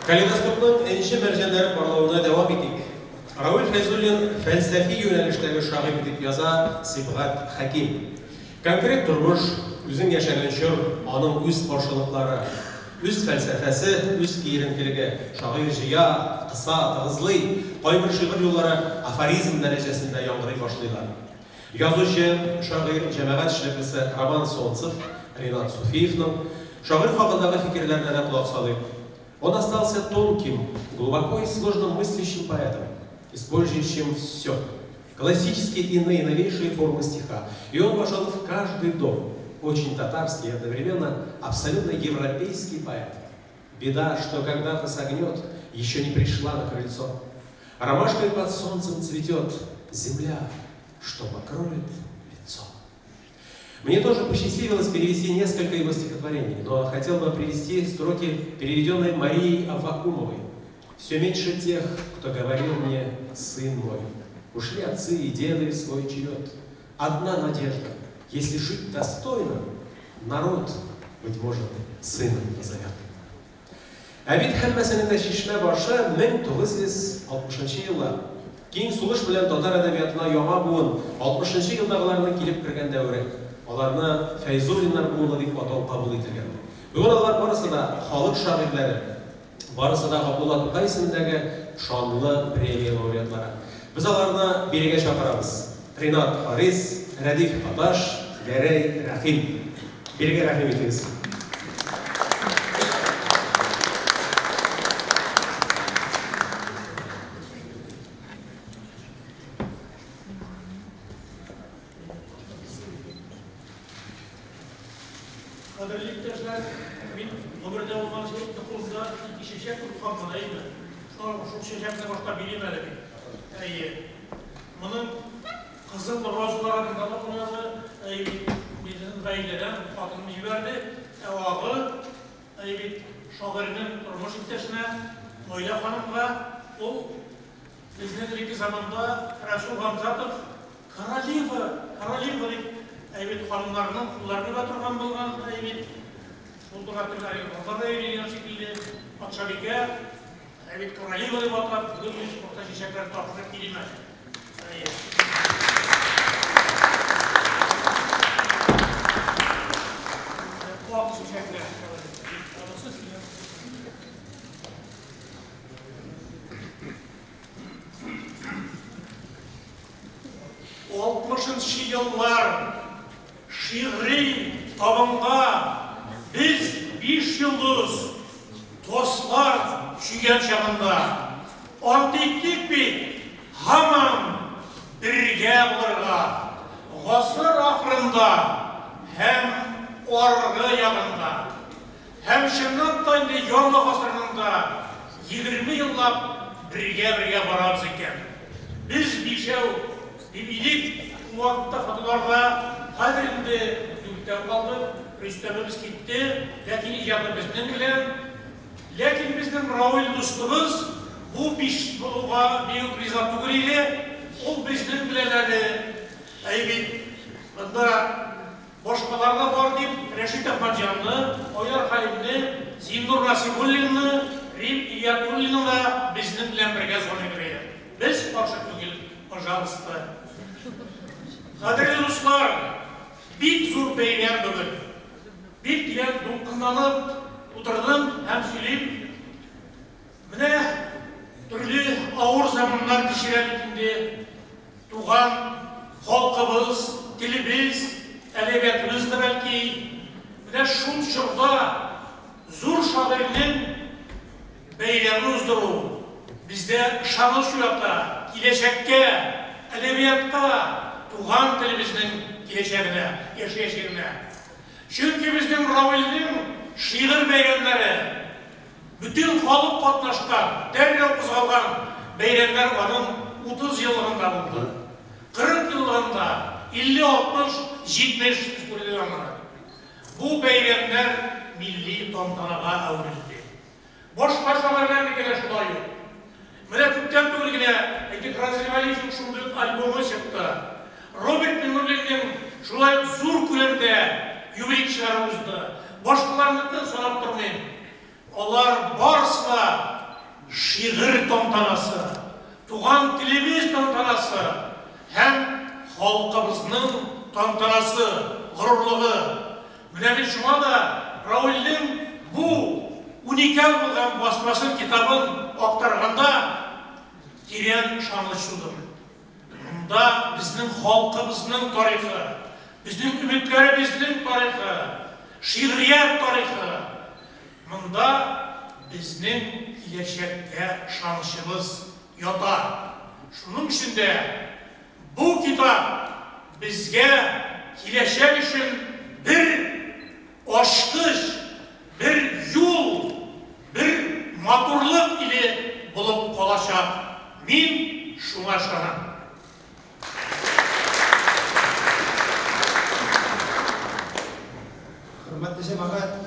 Калейдоскопның энҗе мәрҗәннәре барлавына дәвам итик. Равил Фәйзуллин фәлсәфи юнәлештәге шагыйрь дип яза Сибгат Хәким. Конкрет тормыш, үзең яшәгән чор, аның үз каршылыклары, үз фәлсәфәсе, үз киеренкелеге. Шагыйрь җыя, кыса, тыгызлый, кайбер шигырь юллары афоризм дәрәҗәсендә яңгырый башлыйлар. Язучы, шагыйрь, җәмәгать эшлеклесе Роман Солнцев, Ринат Суфиевның шагыйрь хакындагы фикерләренә дә колак салыйк. Он остался тонким, глубоко и сложно мыслящим поэтом, использующим все. Классические и наиновейшие формы стиха. И он вошел в каждый дом. Очень татарский и одновременно абсолютно европейский поэт. Беда, что когда-то согнет, еще не пришла на крыльцо. Ромашкой под солнцем цветет земля, что покроет лицо. Мне тоже посчастливилось перевести несколько его стихотворений, но хотел бы привести строки, переведенные Марией Аввакумовой. «Все меньше тех, кто говорил мне, сын мой, ушли отцы и деды в свой черед. Одна надежда, если жить достойно, народ, быть может, сыном назовет». Ә бит һәммәсенең дә чишмә башы 1960 еллар. Киң сулыш белән татар әдәбиятына яңа буын, 60 елдагыларның килеп кергән дәвере. Аларны Фәйзуллиннар буыны дип атау кабул ителгән. Бүген алар барысы да халык шагыйрьләре, барысы да Габдулла Тукай исемендәге шанлы премия лауреатлары. Без аларны бирегә чакырабыз. Ринат Харис, Рәдиф Гаташ, Гәрәй Рәхим. Бирегә рәхим итегез. Кадерле иптәшләр, мин гомердә булган ике кулымда ике чәчәк тоткан гына иде. Шул шул чәчәкне башта бирим әле мин. Әйе. Моның кызыл розалары да куяды. Әйе, безнең гаиләдән хатыным җибәрде. Ә агы, әйе бит, шагыйрьнең тормыш иптәшенә, Наилә ханымга, ул безнең элекке заманда Расул Гамзатов королева, королева дип, әйе бит, ханымнарның кулларын үбә торган булган, әйе бит, ул туган телгә әлеге да йөргән шикелле, патшабикә, әйе бит, королева дип атап, бүген мин урта чәчәкләр тапшырып килим әле. Әйе. Ак чәчәкләр. Анысы синең. Алтмышынчы еллар шигъри табынга без биш йолдыз дуслар чөйгән чагында ант иттек бит һаман бергә булырга гасыр ахырында һәм аргы ягында. Һәм чынлап та инде яңа гасырның да 20 еллап бергә-бергә барабыз икән. Без бишәү дип идек ул вакытта фотоларда, хәзер инде дүртәү калдык, Рөстәмебез китте, ләкин иҗаты безнең белән. Ләкин безнең Равил дустыбыз бу биш булуга бик үк риза түгел иде, ул безнең белән әле, әй бит, монда башкалар да бар дип, Рәшит Әхмәтҗанны, Айдар Хәлимне, Зиннур Насыйбуллинны, Рим Идиятуллинны да безнең белән бергә саный иде. Без каршы түгел, пожалуйста. Кадерле дуслар, бик зур бәйрәм бүген. Бик тирән дулкынланып утырдым һәм сөйлим. Менә төрле авыр заманнар кичерә бит инде туган халкыбыз, телебез, әдәбиятыбыз да бәлки. Менә шул чорда зур шагыйрьнең бәйрәме уздыру бездә ышаныч уята, киләчәккә, әдәбиятка, туган телебезнең киләчәгенә, яшәячәгенә. Чөнки безнең Равилнең шигырь бәйрәмнәре, бөтен халык катнашкан, дәррәү кузгалган бәйрәмнәр аның 30 еллыгында булды. 40 еллыгында, 50, 60, 70 күрде аны. Бу бәйрәмнәр милли тантанага әверелде. Башка шагыйрьләрнеке дә шулай ук. Менә күптән түгел генә, әйтик, Разил Вәлиевнең шундый ук альбомы чыкты. Роберт Миңнуллинның шулай ук зур күләмдә юбилей чыгару узды. Башкаларныкын санап тормыйм. Алар барысы да шигырь тантанасы, туган телебез тантанасы һәм халкыбызның тантанасы, горурлыгы. Менә мин шуңа да Равилнең бу уникаль булган басмасын, китабын актарганда тирән ышаныч тудым. Монда безнең халкыбызның тарихы, безнең өметләребезнең тарихы, шигърият тарихы. Монда безнең киләчәккә ышанычыбыз ята. Шуның өчен дә бу китап безгә киләчәк өчен бер ачкыч, бер юл, бер матурлык иле булып калачак. Мин шуңа ышанам. Хөрмәтле җәмәгать,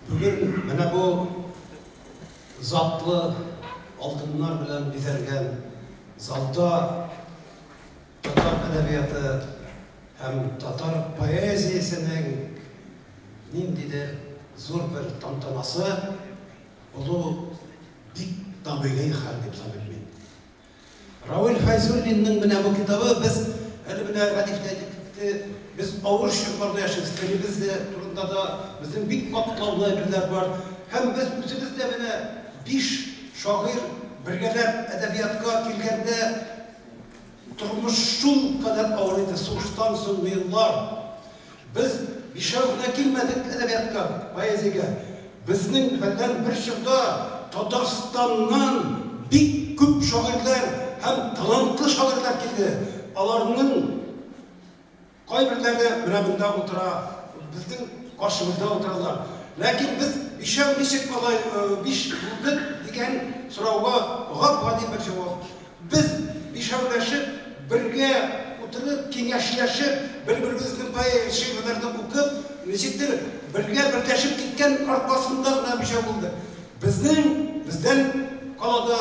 бүген менә бу затлы алтыннар белән бизәлгән залда татар әдәбияты һәм татар поэзиясенең ниндидер зур бер тантанасы булу бик табигый хәл дип саныйм мин. Равил Фәйзуллинның менә бу китабы без әле менә Рәдиф тә әйтеп китте, без авыр чорларда яшибез, телебез дә турында да безнең бик катлаулы әйберләр бар. Һәм без үзебез дә менә биш шагыйрь бергәләп әдәбиятка килгәндә тормыш шул кадәр авыр иде, сугыштан соңгы еллар. Без бишәү генә килмәдек әдәбиятка, поэзиягә. Безнең белән бер чорда Татарстаннан бик күп шагыйрьләр һәм талантлы шагыйрьләр килде. Аларның кайберләре менә монда утыра, безнең каршыбызда утыралар. Ләкин без бишәү ничек алай биш булдык дигән сорауга гап-гади бер җавап. Без бишәүләшеп, бергә утырып, киңәшләшеп, бер-беребезнең шигырьләрне укып, ничектер бергә берләшеп киткән аркасында гына бишәү булдык. Безнең, бездән кала да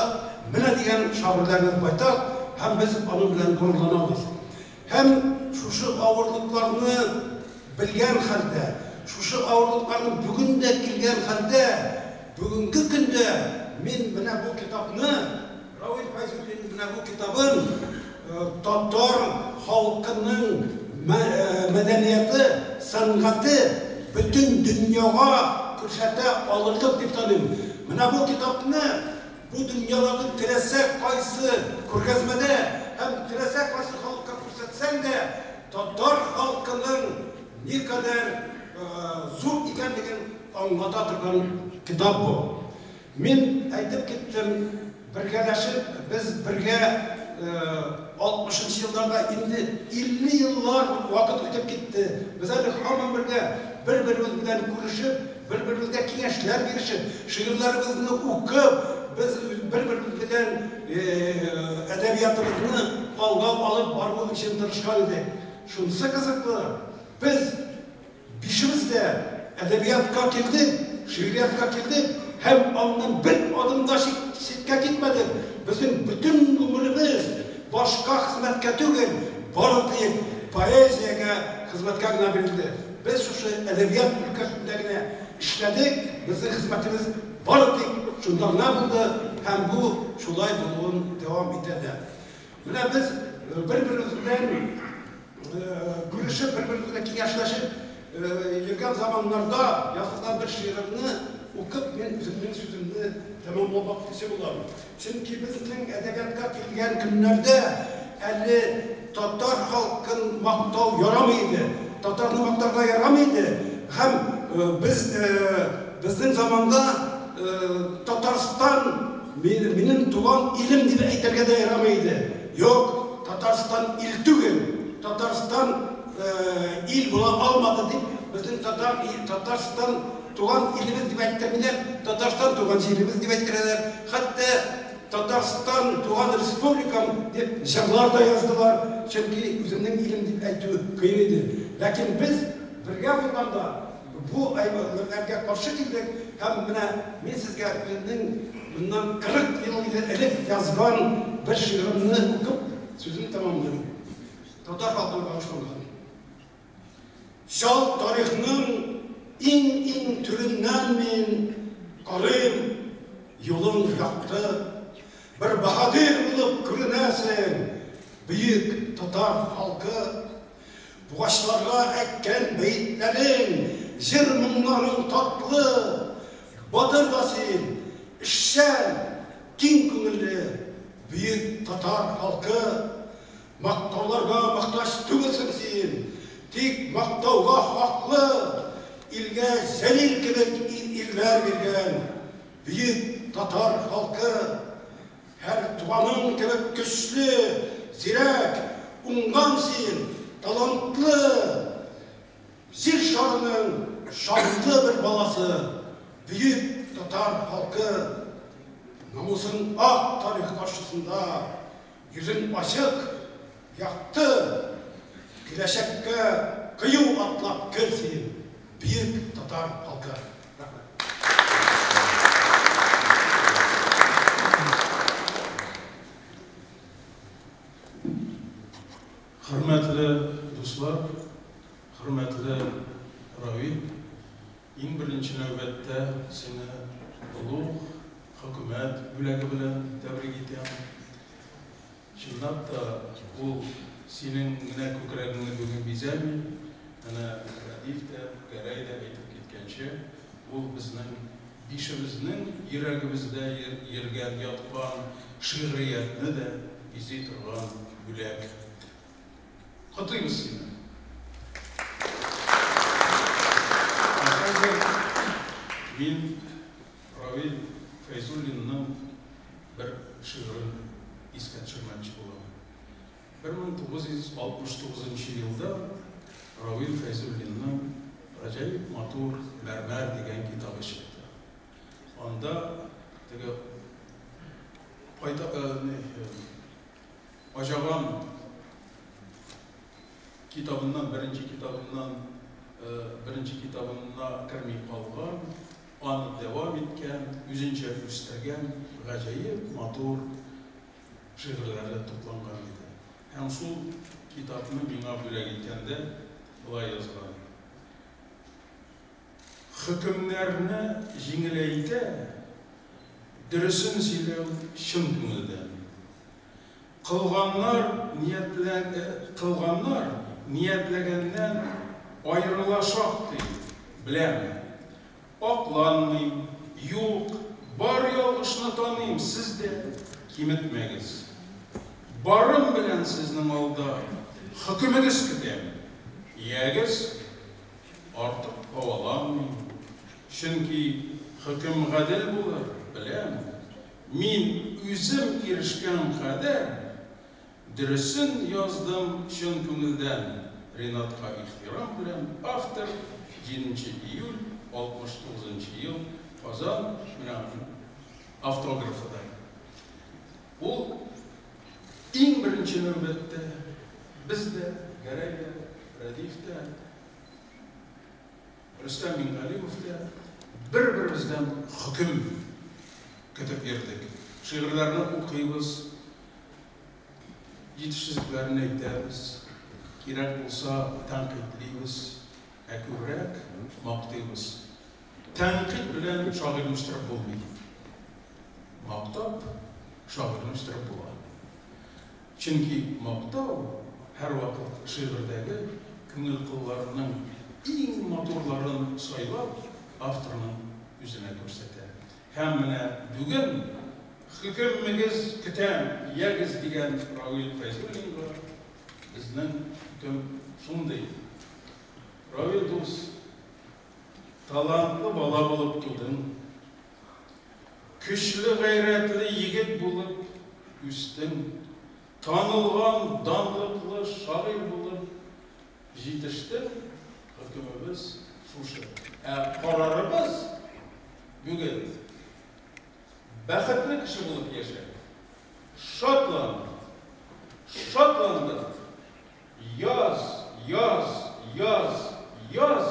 менә дигән шагыйрьләребез байтак һәм без аның белән горурланабыз. Һәм шушы авырлыкларны белгән хәлдә, шушы авырлыкларны бүген дә килгән хәлдә, бүгенге көндә мин менә бу китапны, Равил Фәйзуллинның менә бу китабын татар халкының мәдәнияты, сәнгате бөтен дөньяга күрсәтә алырлык дип саныйм. Менә бу китапны бу дөньядагы теләсә кайсы күргәзмәдә һәм теләсә кайсы халыкка күрсәтсәң дә, татар халкының никадәр зур икәнлеген аңлата торган китап бу. Мин әйтеп киттем, бергәләшеп, без бергә 60 елларда инде 50 еллар вакыт үтеп китте. Без әле һаман бергә, бер-беребез белән күрешеп, бер-беребезгә киңәшләр бирешеп, шигырьләребезне укып, без бер-беребез белән әдәбиятыбызны алга алып бару өчен тырышкан идек. Шунысы кызыклы, без бишебез дә әдәбиятка килдек, шигъриятка килдек һәм аннан бер адым да читкә китмәдек. Безнең бөтен гомеребез башка хезмәткә түгел, бары тик поэзиягә хезмәткә генә бирелде. Без шушы әдәбият өлкәсендә генә эшләдек, безнең хезмәтебез бары тик шунда гына булды һәм бу шулай булуын дәвам итә дә. Менә без бер-беребез белән күрешеп, бер-беребез белән киңәшләшеп йөргән заманнарда язылган бер шигырьне укып, мин үземнең сүземне тәмамламакчы булам. Чөнки безнең әдәбиятка килгән көннәрдә әле татар халкын мактау ярамый иде. Татарны мактарга ярамый иде. Һәм без безнең заманда Татарстан минем туган илем дип әйтергә дә ярамый иде. Юк, Татарстан ил түгел. Татарстан ил була алмады дип, безнең Татарстан туган илебез дип әйттермиләр, Татарстан туган җиребез дип әйттерәләр. Хәтта Татарстан туган республикам дип җырлар да яздылар, чөнки үземнең илем дип әйтү кыен иде. Ләкин без бергә булганда бу әйберләргә каршы килдек һәм менә мин сезгә үземнең моннан 40 ел элек язган бер шигыремне укып сүземне тәмамлыйм. Татар халкына багышланган. Чал тарихның иң-иң түреннән мин карыйм, юлың якты. Бер баһадир булып күренәсең, бөек татар халкы. Бугачларга әйткән бәетләрең, җыр моңнарың татлы. Батыр да син, эшчән, киң күңелле, бөек татар халкы. Мактауларга мохтаҗ түгелсең син, тик мактауга хаклы. Илгә Җәлил кебек ирләр биргән бөек татар халкы. Һәр туганың кебек көчле, зирәк, уңган син, талантлы. Җир шарының шанлы бер баласы, бөек татар халкы. Намусың ак тарих каршысында, йөзең ачык, якты. Киләчәккә кыю атлап кер син, бөек. татар халкы. Рәхмәт. Хөрмәтле дуслар, хөрмәтле Равил, иң беренче нәүбәттә сине олуг хөкүмәт бүләге белән тәбрик итәм. Чынлап та, ул синең генә күкрәгеңне бүген бизәми, әнә Рәдиф тә, Гәрәй дә әйтеп киткәнчә, ул безнең бишебезнең йөрәгебездә йөргән, яткан шигъриятне дә бизи торган бүләк. Котлыйбыз сине! Ә хәзер мин Равил Фәйзуллинның бер шигырен искә төшермәкче булам. 1969 нчы елда Равил Фәйзуллинның гаҗәеп матур Мәрмәр дигән китабы чыкты. Анда теге кайта Аҗаган китабыннан, беренче китабыннан, беренче китабына керми калган, аны дәвам иткән, үзенчә үстергән гаҗәеп матур шигырьләре тупланган иде. Һәм шул китапны миңа бүләк иткәндә болай язган, Хөкемнәрне җиңеләйтә, дөресен сөйләү чын күңелдән. Кылганнар ниятләг кылганнар ниятләгәннән аерыла шактый, беләм. Акланмыйм, юк, бар ялгышны таныйм, сез дә киметмәгез. Барым белән сезнең алда хөкемегез көтәм. Ягез, артык һаваланмыйм, чөнки хөкем гадел булыр, беләм. Мин үзем ирешкән кадәр дөресен яздым чын күңелдән, Ринатка ихтирам белән, автор, җиденче июль, 69 нчы ел, Казан, менә аның автографы да. Ул иң беренче нәүбәттә без дә, Гәрәй дә, Рәдиф тә, Рөстәм Мингалимов та бер-беребездән хөкем көтеп йөрдек. Шигырьләрне укыйбыз, җитешсезлекләрен әйтәбез, кирәк булса тәнкыйтьлибез, ә күбрәк мактыйбыз. Тәнкыйть белән шагыйрьне үстереп булмый. Мактап шагыйрьне үстереп була. Чөнки мактау һәрвакыт шигырьдәге күңел кылларының иң матурларын сайлап, авторның үзенә күрсәтә. Һәм менә бүген Хөкемегез көтәм, ягез дигән Равил Фәйзуллинга безнең хөкем шундый. Равил дус, талантлы бала булып тудың. Көчле, гайрәтле егет булып үстең, танылган, данлыклы шагыйрь булып җитештең, хөкемебез шушы. Ә карарыбыз бүген, бәхетле кеше булып яшә, шатлан, шатландыр, яз, яз, яз, яз,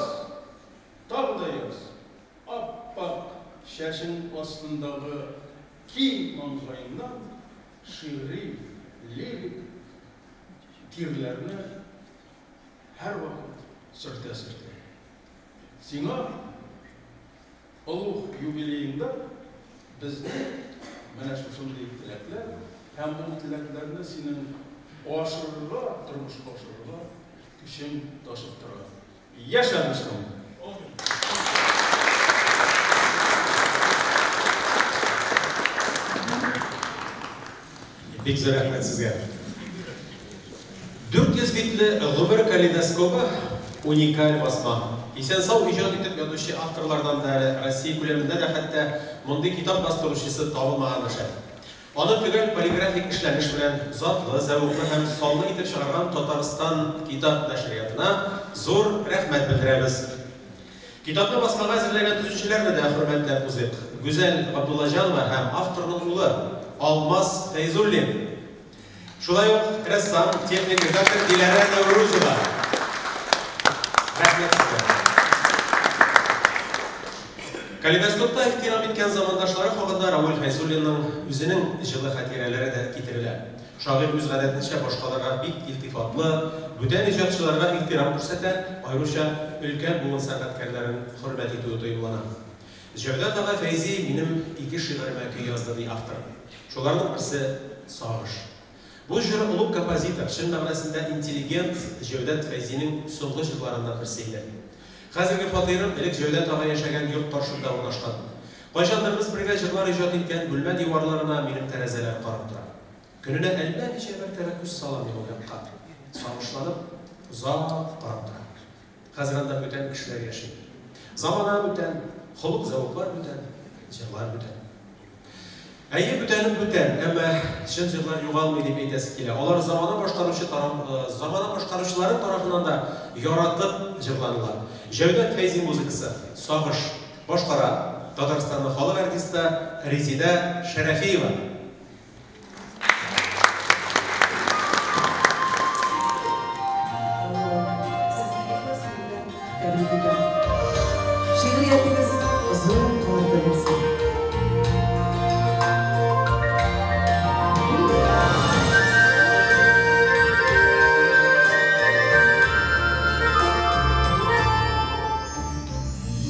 тагы да яз! Ап-ак чәчең астындагы киң маңгаеңнан шигъри, лирик тирләрне һәрвакыт сөртә-сөртә. Сиңа олуг юбилееңда безнең менә шушындый теләкләр һәм ул теләкләрне синең ашырырга, тормышка ашырырга көчең ташып тора. Яшә, дустым! Бик зур рәхмәт сезгә. 400 битле гомер калейдоскобы уникаль басма. Исән-сау иҗат итеп ятучы авторлардан да әле Россия күләмендә дә хәтта мондый китап бастыручысы табылмагандыр шәт. Аны төгәл полиграфик эшләнеш белән, затлы, зәвыклы һәм саллы итеп чыгарган Татарстан китап нәшриятына зур рәхмәт белдерәбез. Китапны басмага әзерләгән төзүчеләрне дә хөрмәтләп узыйк, Гүзәл Габдуллаҗанова һәм авторның улы Алмаз Фәйзуллин. Шулай ук рәссам, техник редактор Диләрә Нәүрүзова. Рәхмәт сезгә. Калейдоскопта ихтирам иткән замандашлары хакында Равил Фәйзуллинның үзенең җылы хатирәләре дә китерелә. Шагыйрь үз гадәтенчә башкаларга бик илтифатлы, бүтән иҗатчыларга ихтирам күрсәтә, аеруча өлкән буын сәнгатькәрләрен хөрмәт итүе тоемлана. Җәүдәт ага Фәйзи минем ике шигыремә көй язды, ди автор. Шуларның берсе, Сагыш. Бу җыр олуг композитор, чын мәгънәсендә интеллигент Җәүдәт Фәйзинең соңгы җырларыннан берсе иде. Хәзерге фатирым элек Җәүдәт ага яшәгән йорт каршында урнашкан. Кайчандыр без бергә җырлар иҗат иткән бүлмә диварларына минем тәрәзәләр карап тора. Көненә әллә ничә мәртәбә күз салам мин ул якка. Сагышланып, озак карап торам. Хәзер анда бүтән кешеләр яши. Замана бүтән, холык-зәвыклар бүтән, җырлар бүтән. Әйе, бүтәнен бүтән, әмма чын җырлар югалмый дип әйтәсе килә. Алар замана башкаручы замана башкаручылары тарафыннан да яратып җырланыла. Җәүдәт Фәйзи музыкасы, Сагыш, башкара Татарстанның халык артисты Резидә Шәрәфиева. Сезне ихлас күңелдән тәбрик итәм. Шигъриятегез озын гомерле булсын.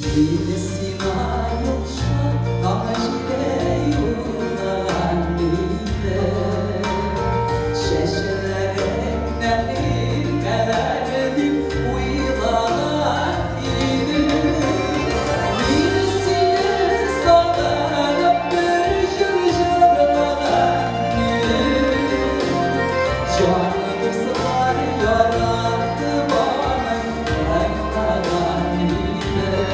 Мине сиңа охшап таң җиле юллаган иде. Чәчләреңнән иркәләр дип уйлаган идем. Мин сине сагынып бер җыр җырлаган идем. Җан дуслар яратып аны тыңлаган идем.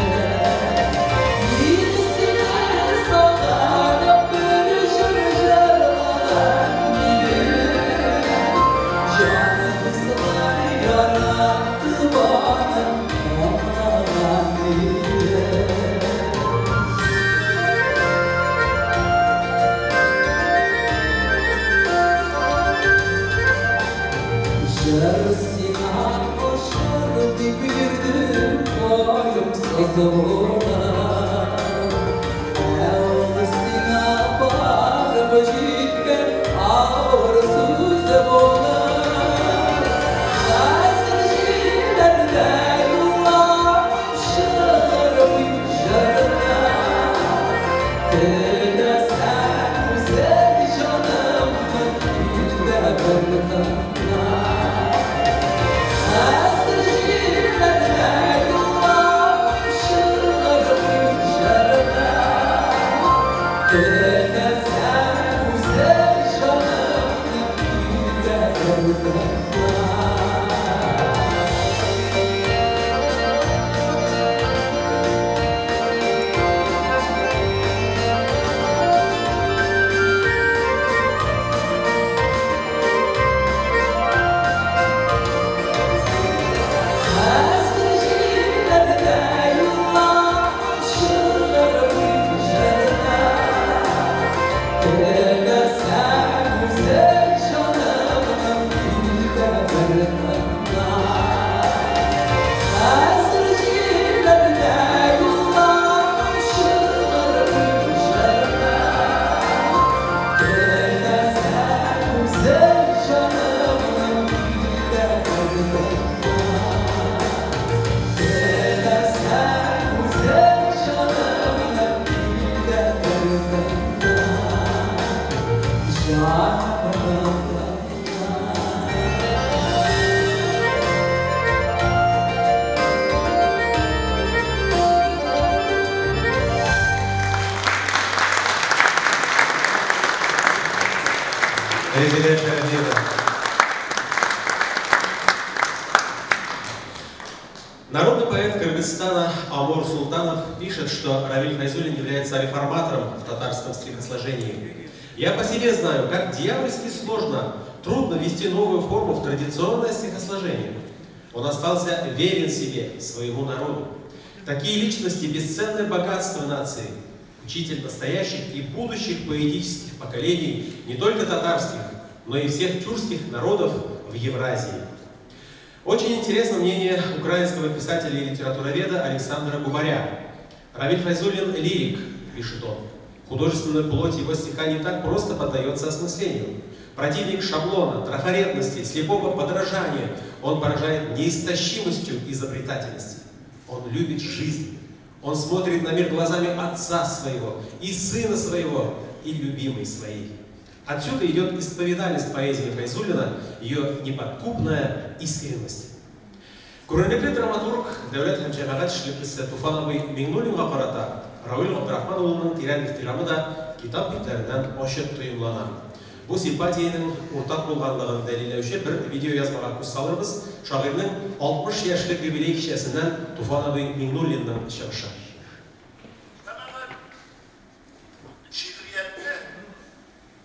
Мин сине сагынып бер җыр җырлаган идем. Җан дуслар яратып аны тыңлаган идем. Җыр сиңа ошар дип йөрдем ваемсыз булып. Ә ул сиңа барып җиткән авыр сүз булыр. Хәзер җилләрдә юллап чыгармыйм җырны. Теләсәң гүзәл җанымны илдә бер тыңла. Хәзер җилләрдә юллап чыгармыйм җырны. Теләсәң гүзәл җанымны илдә бер тыңла. Хәзер җилләрдә юллап чыгармыйм җырны. Теләсәң гүзәл җанымны илдә бер тыңла. Хәзер җилләрдә юллап чыгармыйм җырны. Теләсәң гүзәл җанымны илдә бер тыңла. Теләсәң гүзәл җанымны илдә бер тыңла. Җанымны тыңла. Резидә Шәрәфиева. Народный поэт Кыргызстана Амур Султанов пишет, что Равиль Файзуллин является реформатором в татарском стихосложении. Я по себе знаю, как дьявольски сложно, трудно ввести новую форму в традиционное стихосложение. Он остался верен себе, своему народу. Такие личности – бесценное богатство нации, учитель настоящих и будущих поэтических поколений не только татарских, но и всех тюркских народов в Евразии. Очень интересно мнение украинского писателя и литературоведа Александра Губаря. Равиль Файзуллин – лирик, пишет он. Художественная плоть его стиха не так просто поддается осмыслению. Противник шаблона, трафаретности, слепого подражания, он поражает неистощимостью изобретательности. Он любит жизнь. Он смотрит на мир глазами отца своего, и сына своего, и любимой своей. Отсюда идет исповедальность поэзии Файзуллина, ее неподкупная искренность. Күренекле драматург, дәүләт һәм җәмәгать эшлеклесе Туфан абый Миңнуллинга карата Равил Габдрахман улының тирән ихтирамы да китап битләреннән ачык тоемлана. Бу симпатиянең уртак булганлыгын дәлилләүче бер видеоязмага күз салырбыз, шагыйрьнең 60 яшьлек юбилей кичәсеннән Туфан абый Миңнуллинның чыгышы. Җәмәгать, шигъриятне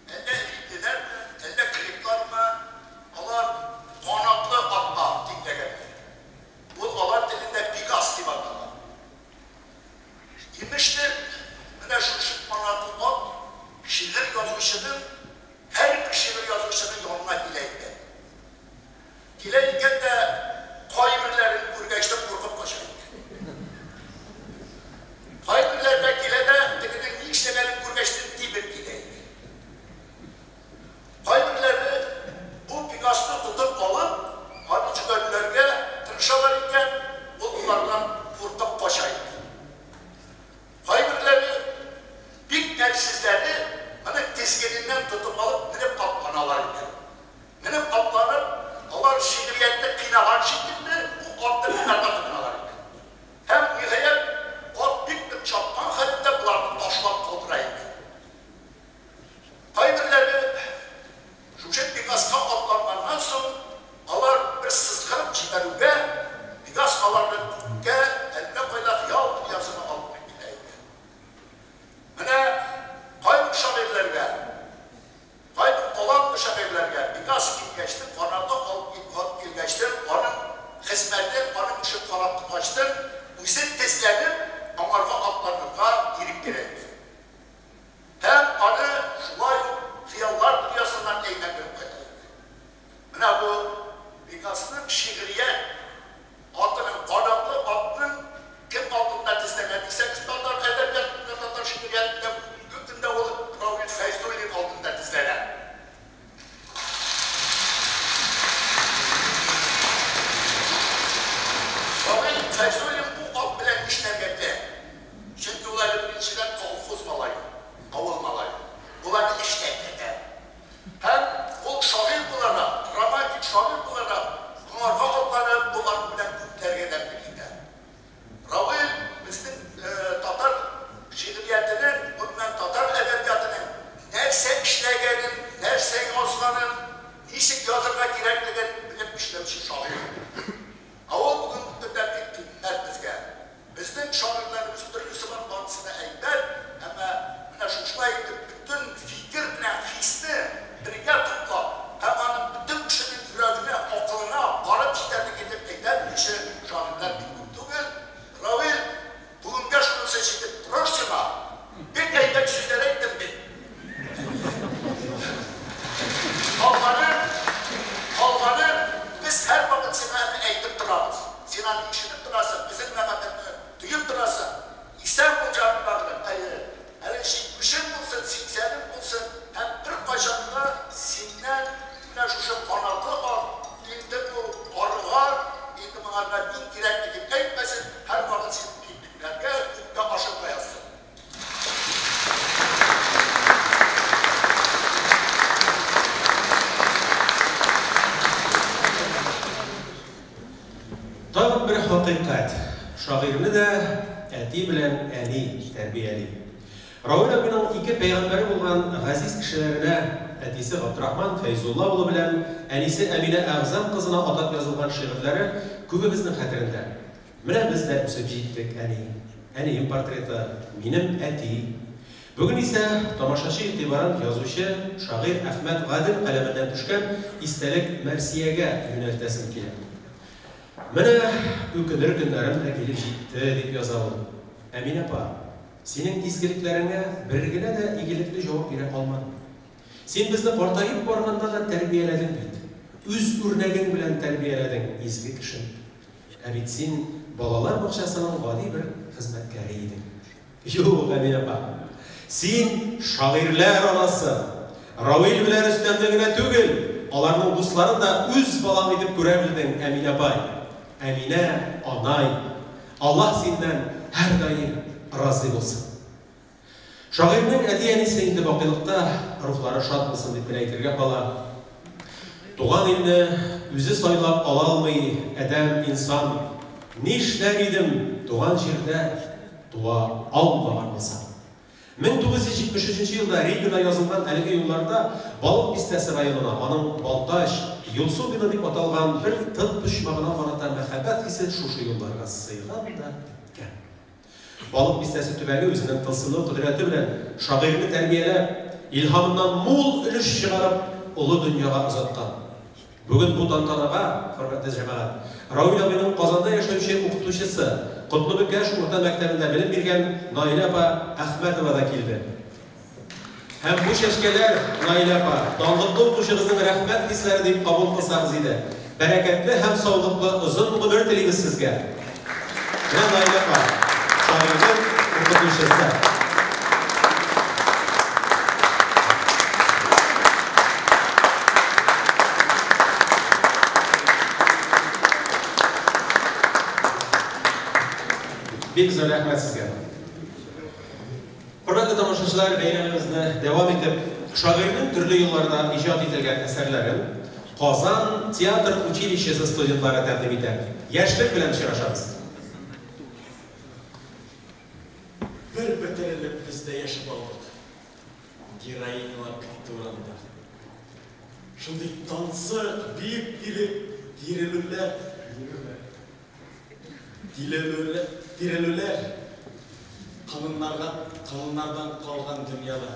әллә римлеләрме, әллә греклармы, алар канатлы атка тиңләгәннәр. Ул алар телендә Пегас дип атала. Имештер, менә шушы канатлы ат шигырь язучының, һәрбер шигырь язучының янына килә икән. Килә икән дә, кайберләрен күргәч тә куркып кача икән. Кайберләре дә килә дә, тегенең ни эшләгәнен күргәч тә тибеп китә икән. Кайберләре бу Пегасны тотып алып, аны җөгәнләргә тырышалар икән, ул болардан куркып кача икән. Кайберләре, бик әрсезләре, моны тезгененнән тотып алып, менеп атланалар икән. Менеп атланып, алар шигъриятне кыйнаган шикелле, бу атны кыйнарга тотыналар икән. Һәм, ниһаять, ат бик нык чапкан хәлендә боларны ташлап калдыра икән. Кайберләре шушы Пегаска атланганнан соң, алар бер сызгырып җибәрүгә, Пегас аларны күккә, әллә кайда хыял дөньясына алып менеп китә икән. Менә кайбер шагыйрьләргә, кайбер талантлы шагыйрьләргә Пегас килгәчтен, канаты алып ат килгәчтен, аның хезмәтен, аның эшен карап торгачтын, үзе тезләнеп, аңарга атланырга ирек бирә икән. Һәм аны шулай ук хыяллар дөньясыннан әйләндереп кайта икән. Менә бу Пегасның шигърият атының, канатлы атның кем алдында тезләнә дисәгез, татар әдәбиятында, татар шигъриятында бүгенге көндә ул Равил Фәйзуллин алдында тезләнә. Равил Фәйзуллин бу ат белән нишләргә белә. Чөнки ул әле беренчедән колхоз малае, авыл малае. Ул аны эшләтә. Һәм ул шагыйрь буларак, романтик шагыйрь буларак, моңарга атланып, ул аның белән күпләргә дә китә. Равил безнең татар шигъриятенең, гомумән татар әдәбиятының нәрсә эшләгәнен, нәрсә язганын, ничек язырга кирәклеген белеп эшләүче шагыйрь. Ә ул бүгенге көндә бик кыйммәт безгә. Безнең шагыйрьләребез төрлесе бар, барысы да әйбәт, әмма менә шушылай итеп бөтен фикер белән хисне бергә туплап һәм аның бөтен кешенең йөрәгенә, акылына барып җитәрлек итеп әйтә белүче шагыйрьләр бик күп түгел. Равил, бүгенгә шунысы җитеп торыр сиңа. Бик әйбәт сүзләр әйттем бит. Калганын, калганын без һәрвакыт сиңа әле әйтеп торабыз. Син аны ишетеп торасың, безнең мәхәббәтне тоеп торасың. Исән бул, җаным бәгърем, әйе. Әле җитмешең булсын, сиксәнең булсын, һәм беркайчан да синнән менә шушы канатлы ат, инде бу арыган, инде моңарга мин кирәкми дип әйтмәсен, һәрвакыт син биеклекләргә, күккә ашырга язсын. Тагын бер хакыйкать, шагыйрьне дә әти белән әни тәрбияли. Равил абыйның ике пәйгамбәре булган газиз кешеләренә, әтисе Габдрахман Фәйзулла улы белән әнисе Әминә Әгъзам кызына атап язылган шигырьләре күбебезнең хәтерендә. Менә без дә үсеп җиттек, әни. Әнием портреты, минем әти. Бүген исә тамашачы игътибарын язучы, шагыйрь Әхмәт Гадел каләменнән төшкән истәлек-мәрсиягә юнәлтәсем килә. Менә үкенер көннәрем дә килеп җитте, дип яза ул. Әминә апа, синең изгелекләреңә бер генә дә игелекле җавап бирә алмадым. Син безне картаеп барганда да тәрбияләдең бит. Үз үрнәгең белән тәрбияләдең, изге кешем. Ә бит син балалар бакчасының гади бер хезмәткәре идең. Юк, Әминә апа, син шагыйрьләр анасы. Равил белән Рөстәмне генә түгел, аларның дусларын да үз балаң итеп күрә белдең, Әминә апай. Әминә анай, Аллаһ синнән һәрдаим разый булсын. Шагыйрьнең әти-әнисе инде бакыйлыкта, рухлары шат булсын дип кенә әйтергә кала. Туган илне үзе сайлап ала алмый адәм, инсан. Нишләр идем, туган җирдә туа алмаган булсам. 1973 нче елда Ригада язылган әлеге юлларда Балык Бистәсе районына, аның Балтач, Юлсубино дип аталган бер тын почмагына карата мәхәббәт хисе шушы юлларга сыйган да беткән. Балык Бистәсе төбәге үзенең тылсымлы кодрәте белән шагыйрьне тәрбияләп, илһамыннан мул өлеш чыгарып, олы дөньяга озаткан. Бүген бу тантанага, хөрмәтле җәмәгать, Равил абыйның Казанда яшәүче укытучысы, Котлы Бөкәш урта мәктәбендә белем биргән Наилә апа Әхмәтова да килде. Һәм бу чәчкәләр, Наилә апа, данлыклы укучыгызның рәхмәт хисләре дип кабул кылсагыз иде. Бәрәкәтле һәм саулыклы озын гомер телибез сезгә. Менә Наилә апа, шагыйрьнең укытучысы. Бик зур рәхмәт сезгә. Хөрмәтле тамашачылар, бәйрәмебезне дәвам итеп, шагыйрьнең төрле елларда иҗат ителгән әсәрләрен Казан театр училищесы студентлары тәкъдим итә. Яшьлек белән очрашабыз. Бер бетерелеп без дә яшәп алдык. Героинялар көтте урамда. Шундый тансык, бөек тирелүләр, Тирелүләр, кануннарга, кануннардан калган дөньяда.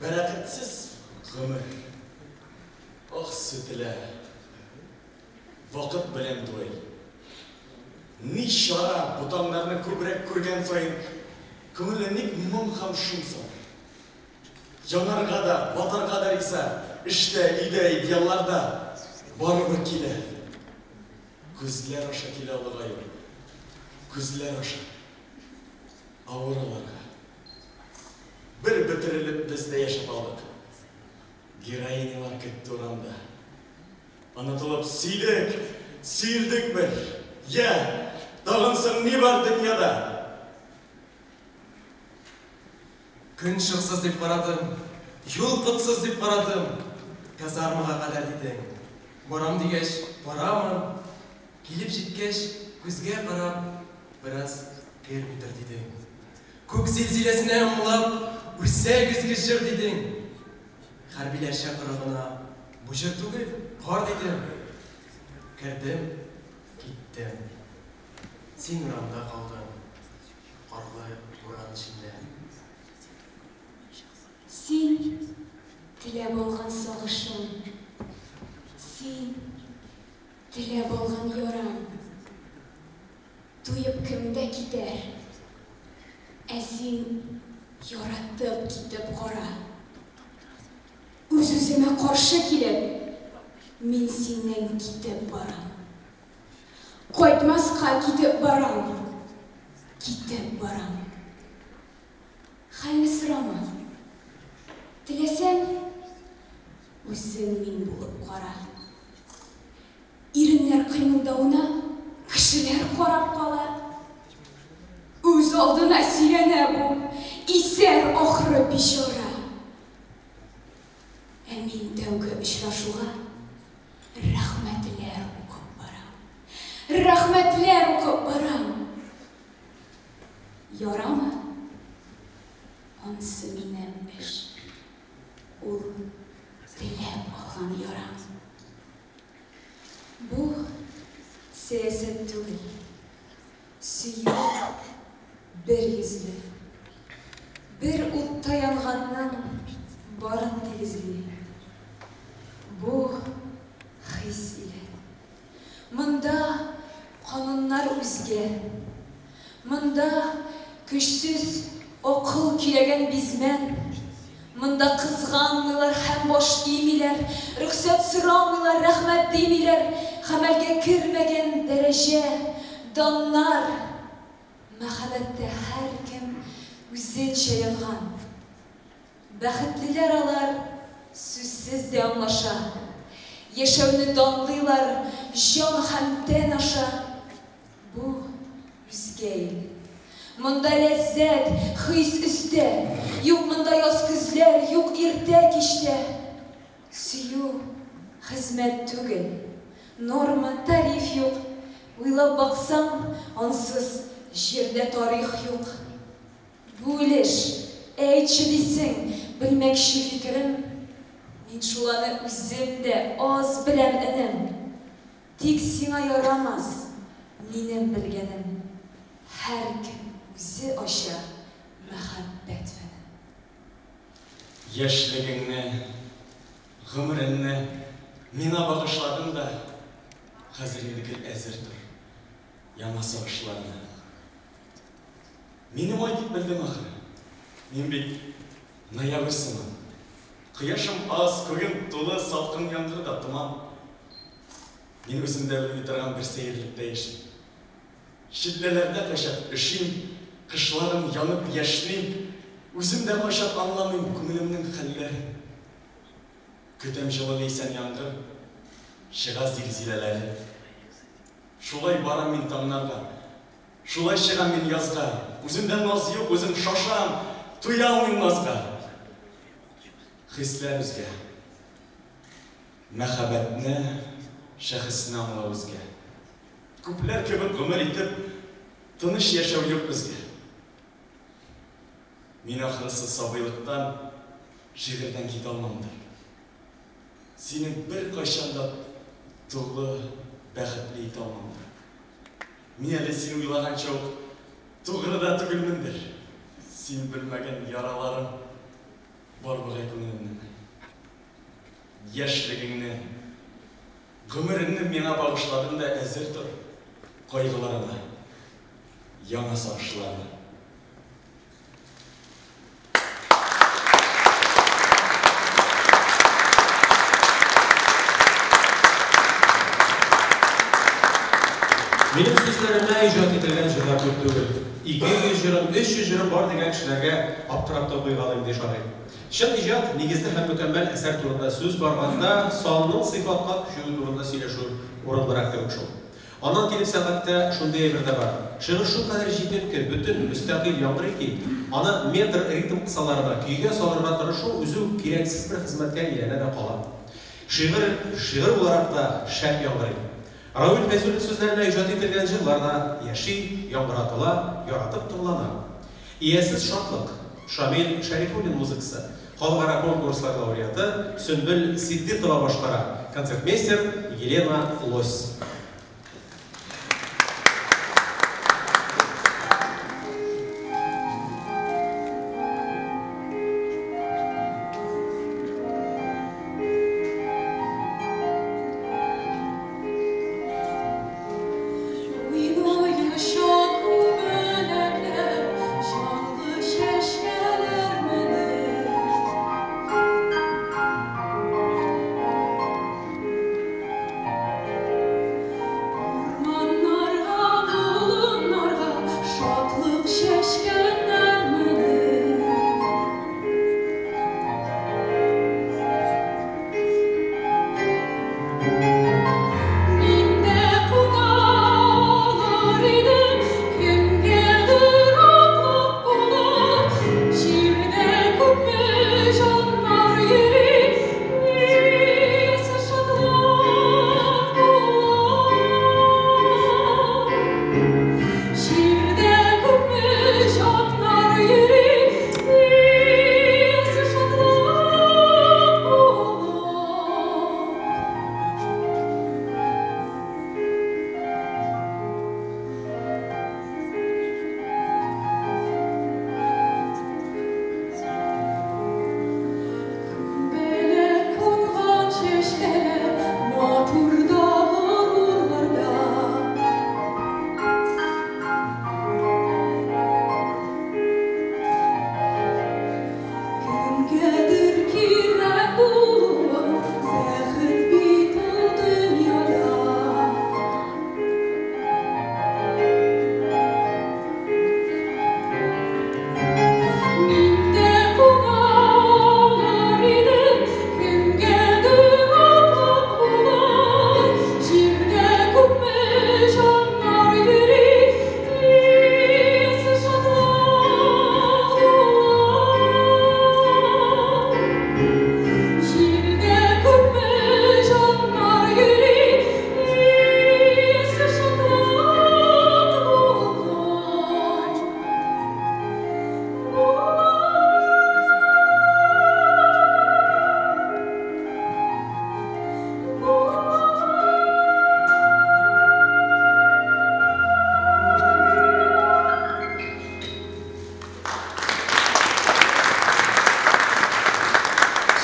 Бәрәкәтсез гомер. Ах, сүтелә. Вакыт белән дуэль. Ни чара, бу таңнарны күбрәк күргән саен, күңелне ник моң һәм шом сала. Янарга да, батарга да риза, эштә, өйдә, идеалларда барыбер килә. Күзләр аша килә олыгаю. Күзләр аша. Авыр аларга. Бер бөтерелеп без дә яшәп алдык. Героинялар көтте урамда. Онытылып сөйдек, сөелдек бер. Я, тагын соң ни бар дөньяда? Көн шыксыз дип карадым, юл котсыз дип карадым, казармага кадәр дидең. Барам дигәч, барамын, килеп җиткәч, күзгә карап, бераз керми тор дидең. Күк зилзиләсенә ымлап, үсә көзге җыр дидең. Хәрбиләрчә коры гына, бу җыр түгел, кар дидем. Кердем, киттем. Син урамда калдың. Карлы буран эчендә. Син, теләп алган сагышым, Син, теләп алган ярам. Туеп кем дә китәр, Ә син яратып китеп кара. Үз-үземә каршы килеп, Мин синнән китеп барам. Кайтмаска китеп барам, китеп барам. Хәлне сорама. Теләсәң, үзең мин булып кара. Иреннәр кыймылдавына кешеләр карап кала. Үз алдына сөйләнә бу, исәр ахры бичара. Ә мин тәүге очрашуга рәхмәтләр укып барам. Рәхмәтләр укып барам. Ярамы? Ансы минем эш. Ул теләп алган яра. Бу сәясәт түгел. Сөю бер йөзле. Бер утта янганның барын тигезли. Бу хис иле. Монда кануннар үзгә. Монда көчсез акыл көйләгән бизмән. Монда кызганмыйлар һәм баш имиләр, рөхсәт сорамыйлар, рәхмәт димиләр, гамәлгә кермәгән дәрәҗә, даннар. Мәхәббәттә һәркем үзенчә янган. Бәхетлеләр алар сүзсез дә аңлаша. Яшәүне данлыйлар җан һәм тән аша. Бу үзгә ил. Монда ләззәт, хис өстә. Юк монда яз-көзләр, юк иртә-кичтә. Сөю, хезмәт түгел. Норма, тариф юк. Уйлап баксаң, ансыз җирдә тарих юк. Бүлеш, әйтче дисең, белмәкче фикерем. Мин шул аны үзем дә аз беләм, энем. Тик сиңа ярамас минем белгәнем. Һәркем үзе ача мәхәббәт фәнен. Яшьлегеңне, гомереңне миңа багышладың да, хәзер инде гел әзер тор яңа сагышларына. Мине май дип белдең ахры. Мин бит ноябрь сыман. Кояшым аз, күгем тулы, салкын яңгыр да томан. Мин үзем дә белми торган бер сәерлектә яшим. Челләләрдә кайчак өшим, кышларын янып яшьним. Үзем дә кайчак аңламыйм күңелемнең хәлләрен. Көтәм җылы ләйсән яңгыр, чыга зилзиләләре. Шулай барам мин таңнарга, шулай чыгам мин язга. Үземдә наз юк, үзем шашам, туя алмыйм назга. Хисләр үзгә. Мәхәббәтне, шәхесне аңлау үзгә. Күпләр кебек гомер итеп, тыныч яшәү юк безгә. Мин ахрысы сабыйлыктан шигырьдән китә алмамдыр. Сине беркайчан да тулы, бәхетле итә алмамдыр. Мин әле син уйлаганча ук тугры да түгелмендер. Син белмәгән яраларым бар бугай күңелемнең. Яшьлегеңне, гомереңне миңа багышладың да әзер тор кайгыларыңа, яңа сагышларыңа. Минем сүзләремә иҗат ителгән җырлар күп түгел. 200 җырым, 300 җырым бар дигән кешеләргә аптырап та куйгалыйм, ди шагыйрь. Чын иҗат, нигезле һәм мөкәммәл әсәр турында сүз барганда, санның сыйфатка күчүе турында сөйләшү урынлырак кебек шул. Аннан килеп сәнгатьтә шундый әйбер дә бар. Шигырь шулкадәр җитенке, бөтен, мөстәкыйль яңгырый ки, аны метр, ритм кысаларына, көйгә салырга тырышу үзе үк кирәксез бер хезмәткә әйләнә дә кала. Шигырь, шигырь буларак та шәп яңгырый. Равил Фәйзуллин сүзләренә иҗат ителгән җырлар да яши, яңгыратыла, яратып тыңлана. Иясез шатлык, Шамил Шәрифуллин музыкасы, халыкара конкурслар лауреаты Сөмбел Ситдыйкова башкара, концертмейстер Елена Лось. Уйнаяша күбәләкләр, җанлы чәчкәләр менеп.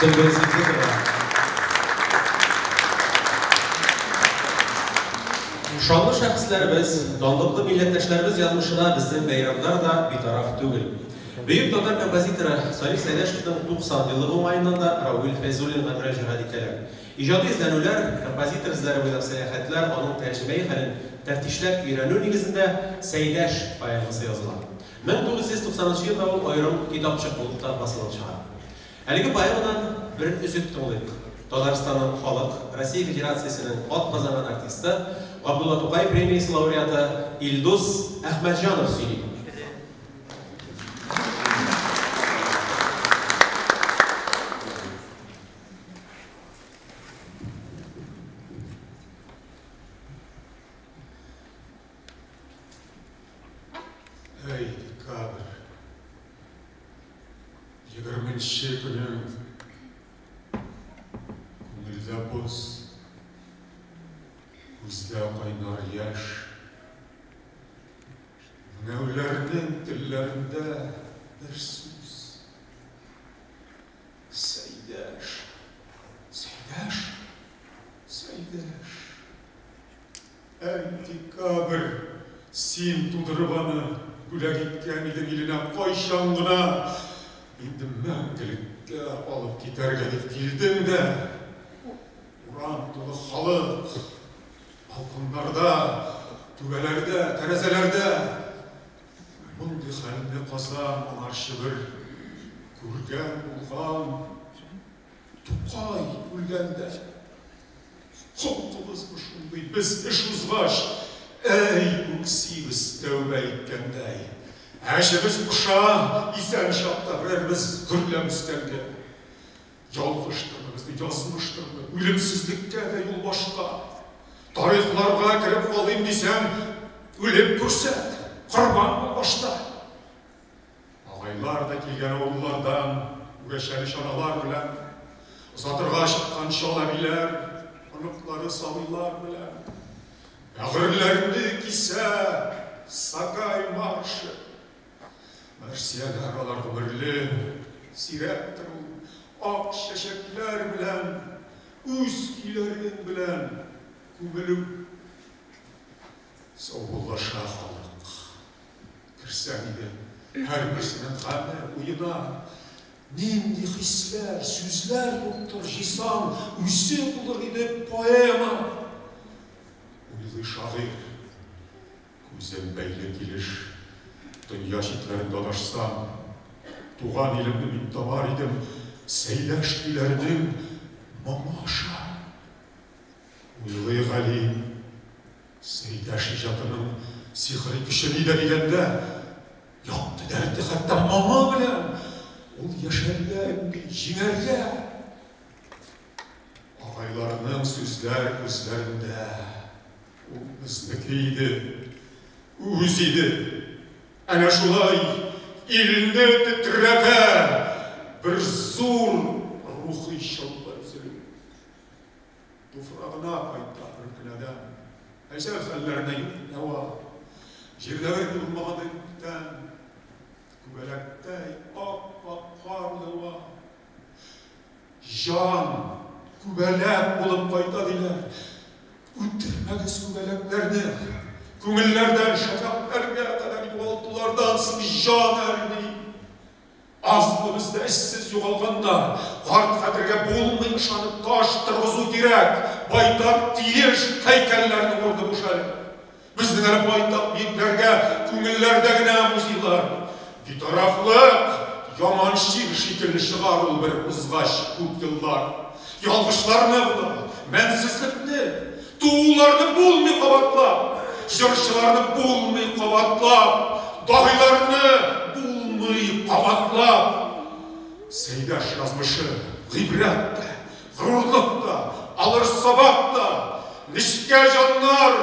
Сөмбел Ситдыйкова. Шанлы шәхесләребез, данлыклы милләттәшләребез язмышына безнең бәйрәмнәр дә битараф түгел. Бөек татар композиторы Салих Сәйдәшевның 90 еллыгы уңаеннан да Равил Фәйзуллинга мөрәҗәгать итәләр. Иҗади эзләнүләр, композитор эзләре буйлап сәяхәтләр, аның тәрҗемәи хәлен тәфтишләп өйрәнү нигезендә Сәйдәш поэмасы языла. 1990 нчы елда ул аерым китапчык булып та басылып чыга. Әлеге поэмадан бер өзек тыңлыйк. Татарстанның халык, Россия Федерациясенең атказанган артисты, Габдулла Тукай премиясе лауреаты Илдус Әхмәтҗанов сөйли. Әй, декабрь. Егерменче көнең. Күңелдә боз. Күздә кайнар яшь. Меңәүләрнең телләрендә бер сүз. Сәйдәш. Сәйдәш. Сәйдәш. Әй, декабрь, син тудырып аны бүләк иткән идең иленә кайчан гына, инде мәңгелеккә алып китәргә дип килдең дә, урам тулы халык, балконнарда, түбәләрдә, тәрәзәләрдә. Мондый хәлне Казан моңарчы бер күргән булган. Тукай үлгәндә. Холкыбызмы шундый, без эш узгач, әй, үксибез тәүбә иткәндәй. Әчебез куша, исән чакта берәрбез гөрләп үскәнгә. Ялгыштырмы безне, язмыштырмы, үлемсезлеккә дә юл башка. Тарихларга кереп калыйм дисәң, үлеп күрсәт, корбан бул башта. Агайлар да килгән авыллардан үгәчәле чаналар белән, озатырга чыккан чал әбиләр, оныклары сабыйлар белән. Бәгырьләрне кисә Сагай маршы. Мәрсияләр алар гомерле, сирәктер ул, ак чәчәкләр белән, үз көйләрең белән күмелү. Саубуллаша халык. Керсәң иде һәрберсенең гаме, уена. Нинди хисләр, сүзләр юктыр, җыйсаң, үзе булыр иде поэма. Уйлый шагыйрь. Күзем бәйле килеш дөнья читләрендә адашсам, туган илемне мин табар идем Сәйдәш көйләренең моңы аша. Уйлый галим. Сәйдәш иҗатының сихри көче нидә дигәндә, якты дәрте, хәтта моңы белән ул яшәргә өнди, җиңәргә. Агайларның сүзләр күзләрендә ул безнеке иде, үз иде. Әнә шулай илне тетрәтә бер зур рухи чылбыр өзелү. Туфрагына кайта бер көн адәм. Әҗәл хәлләренә юк дәва. Җирдә берни булмагандай күктән Күбәләктәй ап-ак кар ява. Җан күбәләк булып кайта диләр. Үтермәгез күбәләкләрне. Күңелләрдән шәфәкъләргә кадәр югалтулардан соң җан әрни. Азмы бездә эзсез югалганнар? Карт хәтергә булмый ышанып таш торгызу кирәк. Байтак тиеш һәйкәлләрнең урыны буш әле. Безнең әле байтак биекләргә күңелләрдә генә музейлар. Битарафлык яман чир шикелле чыгар ул бер узгач күп еллар. Ялгышларны була, мәнсезлекне, тууларны булмый кабатлап, җырчыларны булмый кабатлап, даһиларны булмый кабатлап. Сәйдәш язмышы гыйбрәт тә, горурлык та, алыр сабак та, нечкә җаннар,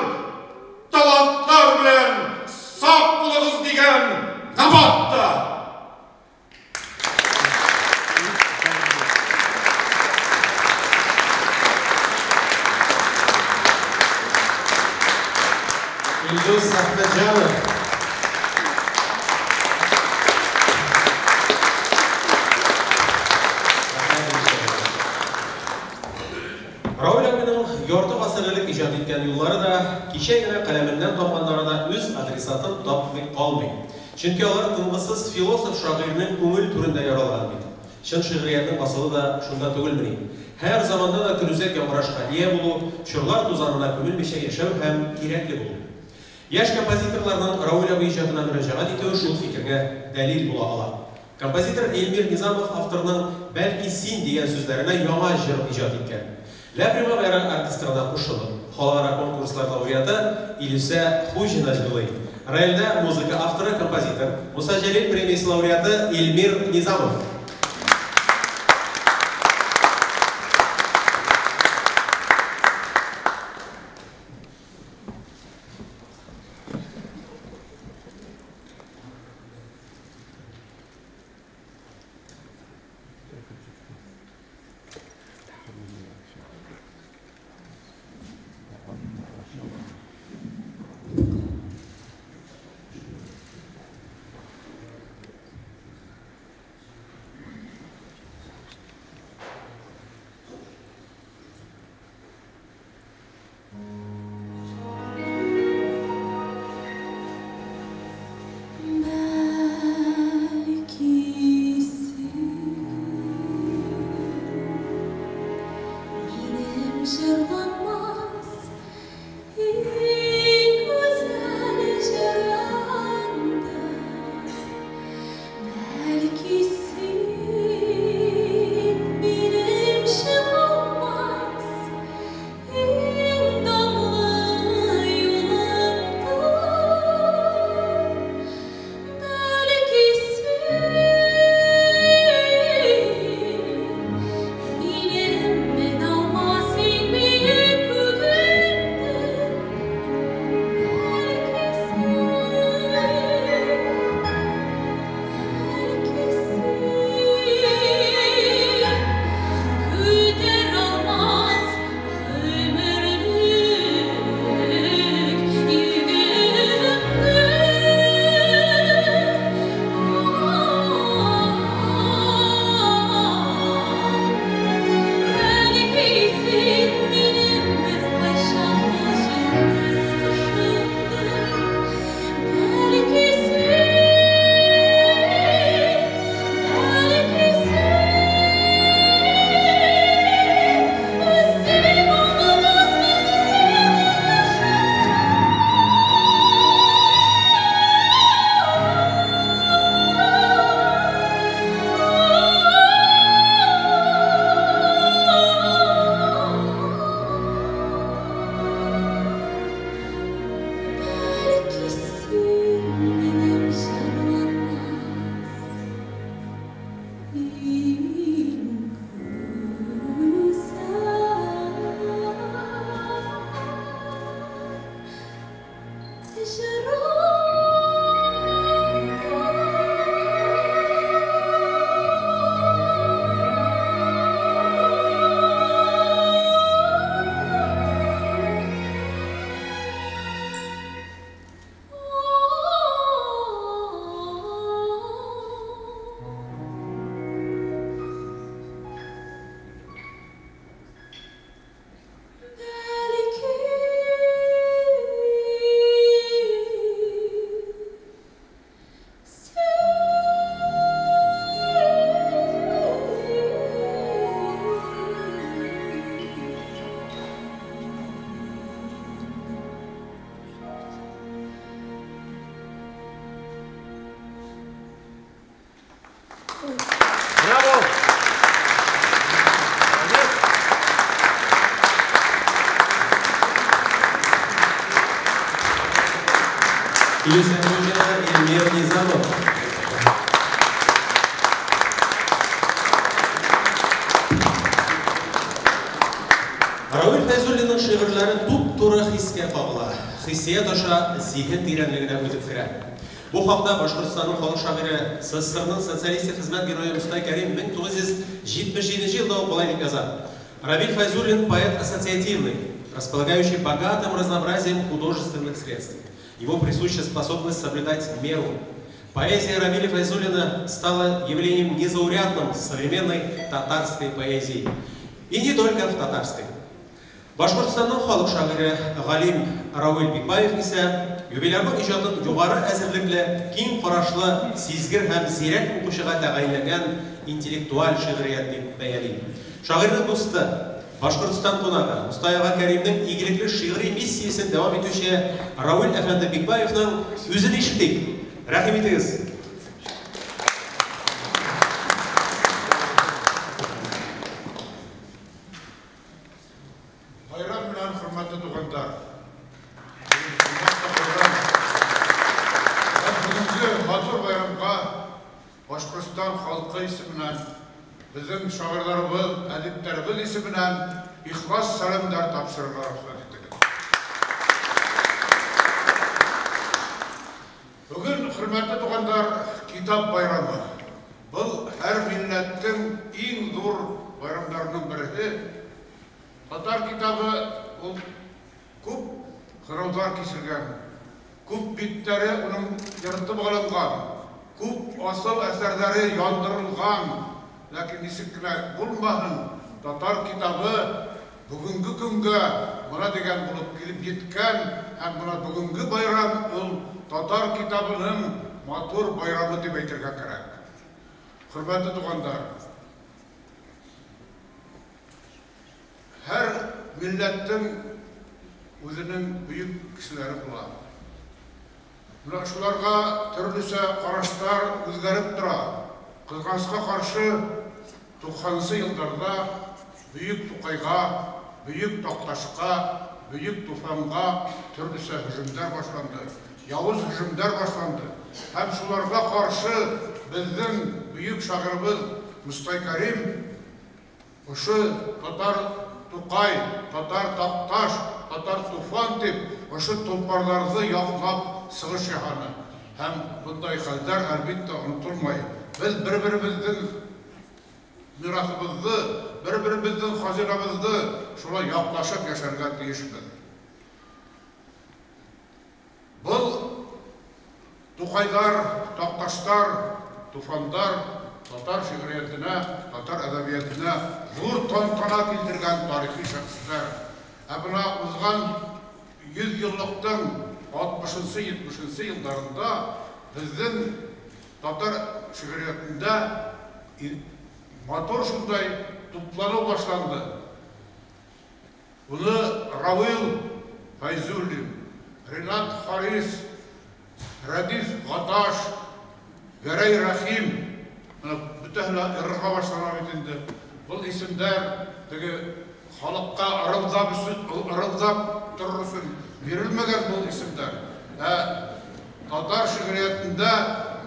талантлар белән сак булыгыз дигән набат та. Илдус Әхмәтҗанов. кичә генә каләменнән тамганнары да үз адресатын тапмый калмый. Чөнки алар тынгысыз философ шагыйрьнең күңел түрендә яралган бит. Чын шигъриятнең асылы да шунда түгелмени? Һәр заманда да көнүзәк яңгырашка ия булу, чорлар тузанына күмелмичә яшәү һәм кирәкле булу. Яшь композиторларның Равил абый иҗатына мөрәҗәгать итүе шул фикергә дәлил була ала. Композитор Эльмир Низамов авторның Бәлки син дигән сүзләренә яңа җыр иҗат иткән. Ля Примавера оркестрына кушылып, халыкара конкурслар лауреаты Илүсә Хуҗина җырлый. Рояльдә музыка авторы, композитор, Муса Җәлил премиясе лауреаты Эльмир Низамов. Илүсә Хуҗина, Эльмир Низамов. Равил Фәйзуллинның шигырьләре туп-туры хискә кагыла, хиссият аша зиһен тирәнлегенә үтеп керә. Бу хакта Башкортстанның халык шагыйре, СССРның Социалистик Хезмәт Герое Мостай Кәрим 1977 елда ук болай дип яза, Равиль Файзуллин поэт ассоциативный, располагающий богатым разнообразием художественных средств. Ему присуща способность соблюдать меру. Поэзия Равиля Файзуллина стала явлением незаурядным в современной татарской поэзии. И не только в татарской. Башкортстанның халык шагыйре галим Равил Бикбаев исә юбилярның иҗатын югары әзерлекле, киң карашлы, сизгер һәм зирәк укучыга тәгаенләнгән интеллектуаль шигърият дип бәяли. Шагыйрьнең дусты, Башкортстан кунагы, Мостай ага Кәримнең игелекле шигъри миссиясен дәвам итүче Равил әфәнде Бикбаевның үзен ишетик. Рәхим итегез! Байрам белән, хөрмәтле тугандар! Бүген чынлап та байрам. Һәм бүгенге матур байрамга Башкортстан халкы исеменнән, безнең шагыйрьләребез, әдипләребез исеменнән ихлас сәламнәр тапшырырга рөхсәт итегез. Бүген, хөрмәтле тугандар, китап байрамы. Был һәр милләтнең иң зур байрамнарының берсе. Татар китабы ул күп кыраулар кичергән, күп битләре уның ертып алынган, күп асыл әсәрләре яндырылган. Ләкин ничек кенә булмаһын, татар китабы бүгенге көнгә мына дигән булып килеп җиткән һәм мына бүгенге байрам ул татар китабының матур байрамы дип әйтергә кирәк. Хөрмәтле тугандар, һәр милләтнең үзенең бөек кешеләре була. Менә шуларга төрлечә карашлар үзгәреп тора. Кызганычка каршы, 90нчы елларда бөек Тукайга, бөек Такташка, бөек Туфанга төрлечә һөҗүмнәр башланды. Явыз һөҗүмнәр башланды. Һәм шуларга каршы безнең бөек шагыйребез Мостай Кәрим ошо татар Тукай, татар Такташ, татар Туфан дип, ошо тулпарларны яклап чыгыш яһаны. Һәм bunday хәлләр, әлбиттә, онытылмай. Без бер-беребезнең мирасыбызны, бер-беребезнең хазинабызны шулай яклашып яшәргә тиешбез. Был Тукайлар, Такташтар, Туфандар татар шигъриятенә, татар әдәбиятына зур тантана килтергән тарихи шәхесләр. Ә мына узган 100 еллыктың 60-70 елларында безнең татар шигъриятендә матур шундай туплану башланды. Буны Равил Фәйзуллин, Ринат Харис, Рәдиф Гаташ, Гәрәй Рәхим, менә бөтәһе лә ырырга башлана бит инде. Был исемнәр теге халыкка ырылдап өчен, ырылдап торыр өчен бирелмәгән был исемнәр. Ә татар шигъриятендә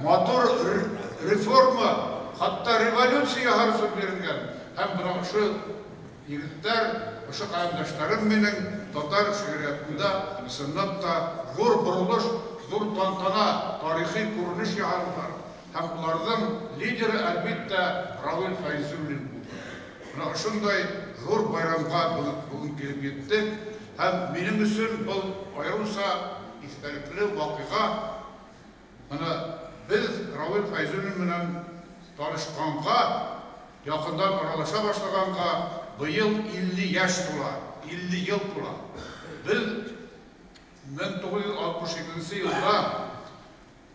матур реформа, хәтта революция яһар өчен бирелгән. Һәм менә ошо егетләр, ошо каләмдәшләрем минең татар шигъриятендә чынлап та зур борылыш, зур тантана, тарихи күренеш яһадылар. Һәм уларның лидеры, әлбиттә, Равил Фәйзуллин булды. Менә ошондай зур байрамга бүген килеп җиттек. Һәм минем өчен был аеруча истәлекле вакыйга. Менә без Равил Фәйзуллин белән танышканга, якындан аралаша башлаганга быел 50 яшь тула, 50 ел тула. Без 1962 елда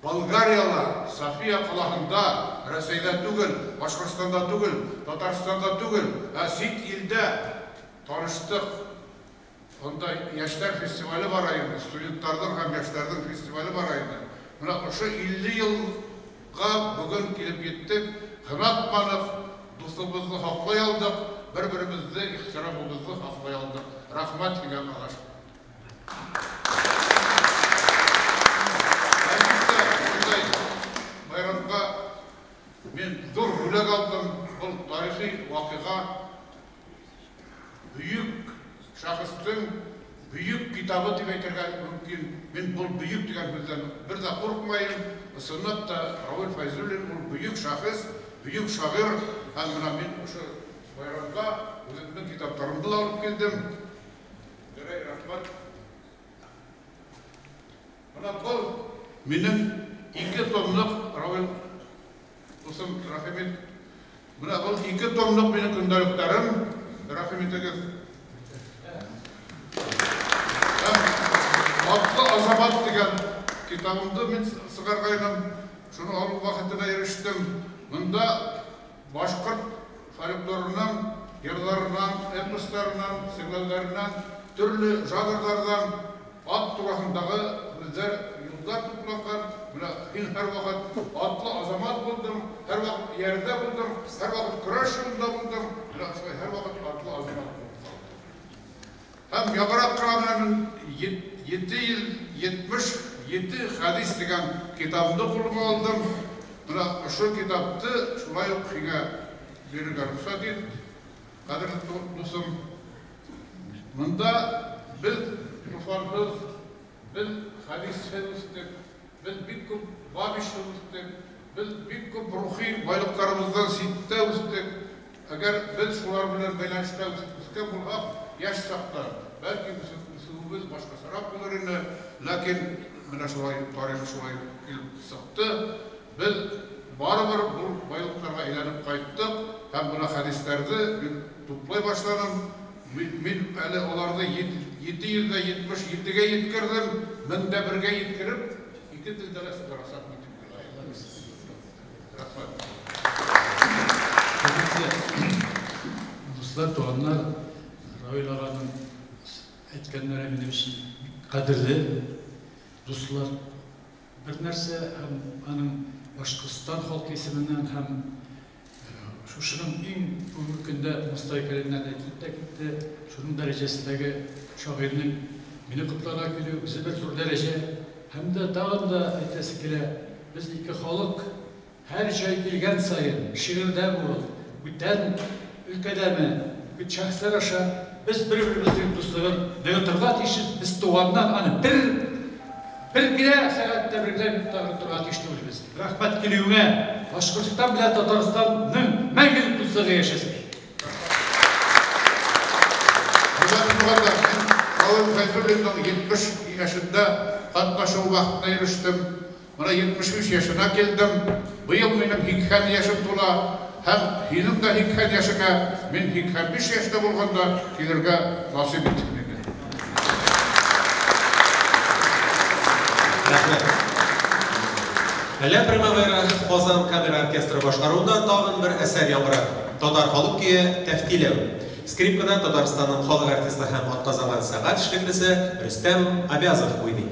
Болгариялар София калаһында, Рәсәйдә түгел, Башкортстанда түгел, Татарстанда түгел, ә чит илдә таныштык. Анда яшьләр фестивале бара иде, студентларның һәм яшьләрнең фестивале бара иде. Менә ошо 50 елга бүген килеп җиттек, һынатмадык, дуслыгыбызны һаклый алдык, бер-беребезне ихтирамыбызны һаклый алдык. Рәхмәт һиңа, кордаш. Әлбиттә, шундай байрамга мин зур бүләк алдым. Был тарихи вакыйга. Бөек шәхеснең бөек китабы дип әйтергә мөмкин. Мин был бөек дигән сүздән бер дә куркмайым. Чынлап та Равил Фәйзуллин ул бөек шәхес, бөек шагыйрь. Һәм менә мин ошо байрамга үземнең китапларымны да алып килдем. Гәрәй, рәхмәт. Менә был минем 2 томлык Равил дусым, рәхим ит. Менә был 2 томлык минем көндәлекләрем. Рәхим итегез. Атлы Азамат дигән китабымды мин сыгаргайным, шуны алу бәхетенә ирештем. Монда башкорт фольклорыннан, йырларыннан, эпосларыннан, сеңләүләреннән, төрле жанрлардан ат турасындагы сүзләр, юллар тупланган. Менә мин һәрвакыт атлы азамат булдым, һәрвакыт иярдә булдым, һәрвакыт көрәш юлында булдым. Менә шулай һәрвакыт атлы азамат булып калдым. Һәм яңарак кына менә мин 777 хәдис дигән китабымды кулыма алдым. Менә ошо китапты шулай ук һиңа бирергә рөхсәт ит, кадерле дусым. Монда без Туфансыз, без хәдиссез үстек, без бик күп Бабичсыз үстек, без бик күп рухи байлыкларыбыздан читтә үстек. Әгәр без шулар белән бәйләнештә үскән булсак, яшь чакта, бәлки үсүебез башкачарак булыр иде, ләкин менә шулай тарих шулай килеп чыкты. Без барыбер бу байлыкларга әйләнеп кайттык һәм менә хәдисләрне мин туплый башладым. Мин әле аларны 777-гә еткердем, 1001-гә еткереп, ике телдә дә чыгарасак итеп куйдым. Рәхмәт. Хөрмәтле дуслар, туганнар, Равил аганың әйткәннәре минем өчен бик кадерле. Дуслар, бер нәрсә һәм аның Башкортстан халкы исеменнән һәм шушының иң бүгенге көндә Мостай Кәримнән әйтелеп тә китте, шуның дәрәҗәсендәге шагыйрьнең мине котларга килүе үзе бер зур дәрәҗә. Һәм дә тагын да әйтәсе килә, без ике халык һәр җай килгән саен, шигырьдәме ул, бүтән өлкәдәме, бит шәхесләр аша без бер-беребезнең дуслыгын ныгытырга тиешбез, без туганнар, аны бер бер генә сәгать тә бер генә минут та онытырга тиеш түгелбез. Рәхмәт килүеңә, Башкортстан белән Татарстанның мәңгелек дуслыгы яшәсен! Хөрмәтле туганнар, мин Равил Фәйзуллинның 70 яшендә катнашу бәхетенә ирештем. Менә 73 яшенә килдем. Быел минем 80 яшем тула. Һәм һинең дә 80 яшеңә мин 85 яшьтә булганда килергә насыйп итсен иде. Рәхмәт. Ля Примавера Казан камера оркестры башкаруында тагын бер әсәр яңгырар. Татар халык көе Тәфтиләү. Скрипкада Татарстанның халык артисты һәм атказанган сәнгать эшлеклесе Рөстәм Абязов уйный.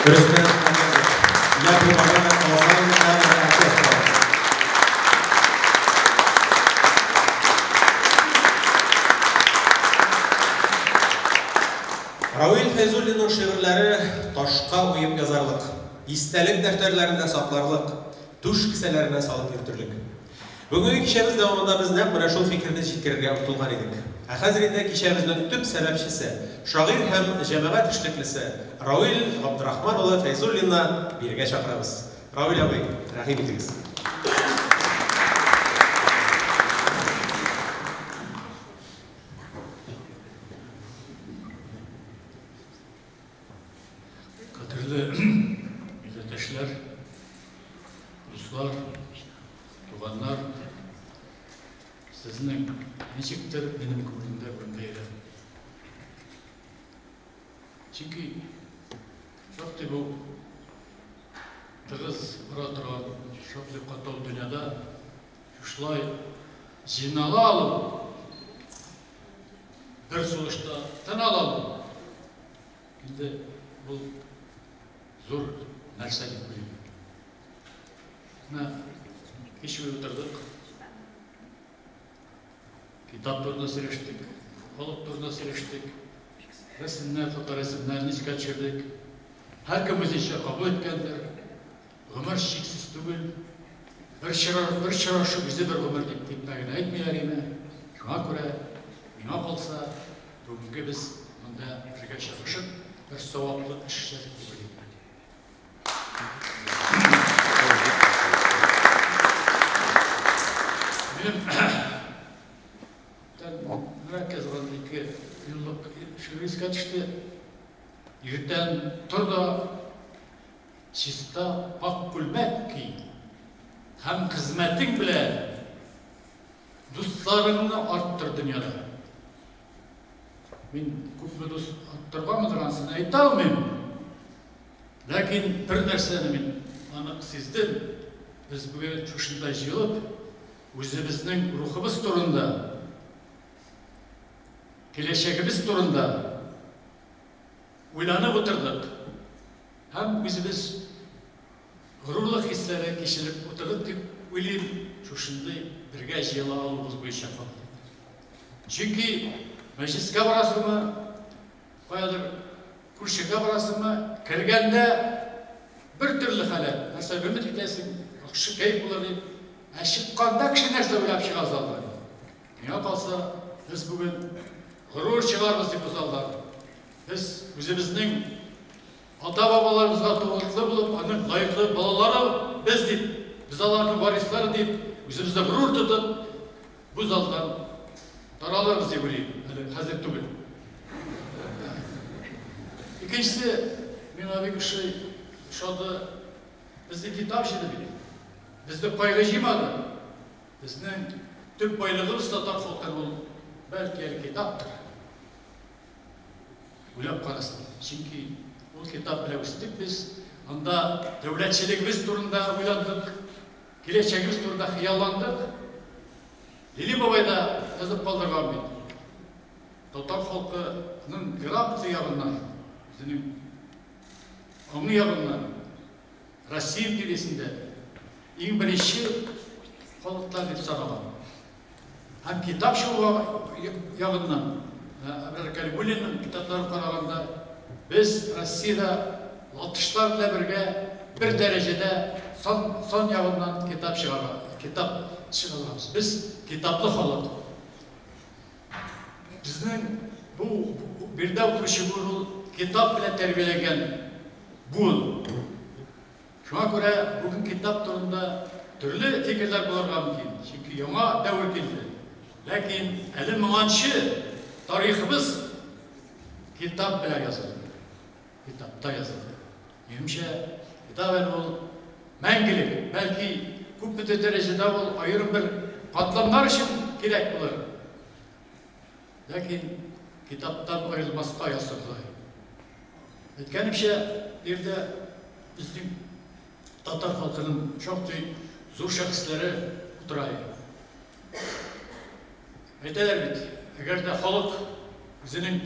Рөстәм Хәмитов. Я предлагаю колоссальный камерный оркестр. Равил Фәйзуллинның шигырьләре ташка уеп язарлык, истәлек дәфтәрләрендә сакларлык, түш кесәләренә салып йөртерлек. Бүгенге кичәбез дәвамында без нәкъ менә шул фикерне җиткерергә омтылган идек. Ә хәзер инде кичәбезнең төп сәбәпчесе, шагыйрь һәм җәмәгать эшлеклесе Равил Габдрахман улы Фәйзуллинны бирегә чакырабыз. Равил абый, рәхим итегез. Кадерле милләттәшләр, дуслар, туганнар, сезнең ничектер минем күңелемдә бүген бәйрәм. Чөнки шактый бу тыгыз бара торган шактый катлаулы дөньяда шушылай җыйнала алу, бер сулышта тын ала алу, инде бу зур нәрсә дип уйлыйм. Менә кич буе утырдык. Китап турында сөйләштек, халык турында сөйләштек. Рәсемнәр, фоторәсемнәр искә төшердек. Һәркем үзенчә кабул иткәндер. Гомер чиксез түгел. Бер чыра, бер чырашы үзе бер гомер дип тикмә генә әйтмиләр име. Шуңа күрә миңа калса, бүгенге без монда бергә чыгышып, бер саваплы эш эшләдек дип уйлыйм. Минем тәнрәк язган ике еллык шигырь искә төште. Иртән тор да чиста пакь күлмәк ки һәм хезмәтең белән дусларыңны арттыр дөньяда. Мин күпме дус арттырганмындыр, анысын әйтә алмыйм. Ләкин бер нәрсәне мин анык сиздем, без бүген шушында җыелып, үзебезнең рухыбыз турында, киләчәгебез турында уйланып утырдык һәм үзебез горурлык хисләре кичереп утырдык дип уйлыйм, шушындый бергә җыела алуыбыз буенча кабул итеп. Чөнки мәҗлескә барасыңмы, каядыр күршегә барасыңмы, кергәндә бер төрле халәт, нәрсә өмет итәсең, яхшы кәеф булыр дип, ә чыкканда кеше нәрсә уйлап чыга залдан? Миңа калса, без бүген горур чыгарбыз дип бу залдан. Без үзебезнең ата-бабаларыбызга тугрылыклы булып, аның лаеклы балалары без дип, без аларның варислары дип, үзебезне горур тотып, бу залдан таралырбыз дип уйлыйм. Әле хәзер түгел. Икенчесе, миңа бик ошый, ошады. Безне китап җыйды бит. Безне кайгы җыймады. Безнең төп байлыгыбыз татар халкының ул бәлки әле китаптыр. Уйлап карасын. Чөнки ул китап белән үстек без. Анда дәүләтчелегебез турында уйландык, киләчәгебез турында хыялландык. Лили бабай да язып калдырган бит. Татар халкының грамота ягыннан, үзенең аңы ягыннан Россия империясендә иң беренче халыклар дип саналган. Һәм китап чыгу ягыннан, Әбрар Кәлимуллинның китапларын караганда, без Россиядә латышлар белән бергә бер дәрәҗәдә сан, сан ягыннан китап чыгара, китап чыгарабыз. Без китаплы халык. Безнең бу биредә утыручы буын ул китап белән тәрбияләнгән буын. Шуңа күрә бүген китап турында төрле фикерләр булырга мөмкин, чөнки яңа дәвер килде. Ләкин әле моңанчы тарихыбыз китап белән язылды. Китапта язылды. Минемчә, китап әле ул мәңгелек, бәлки күпмедер дәрәҗәдә ул аерым бер катламнар өчен кирәк булыр. Ләкин китаптан аерылмаска язсын Ходай. Әйткәнемчә, биредә безнең татар халкының шактый зур шәхесләре утыра иде. Әйтәләр бит, әгәр дә халык үзенең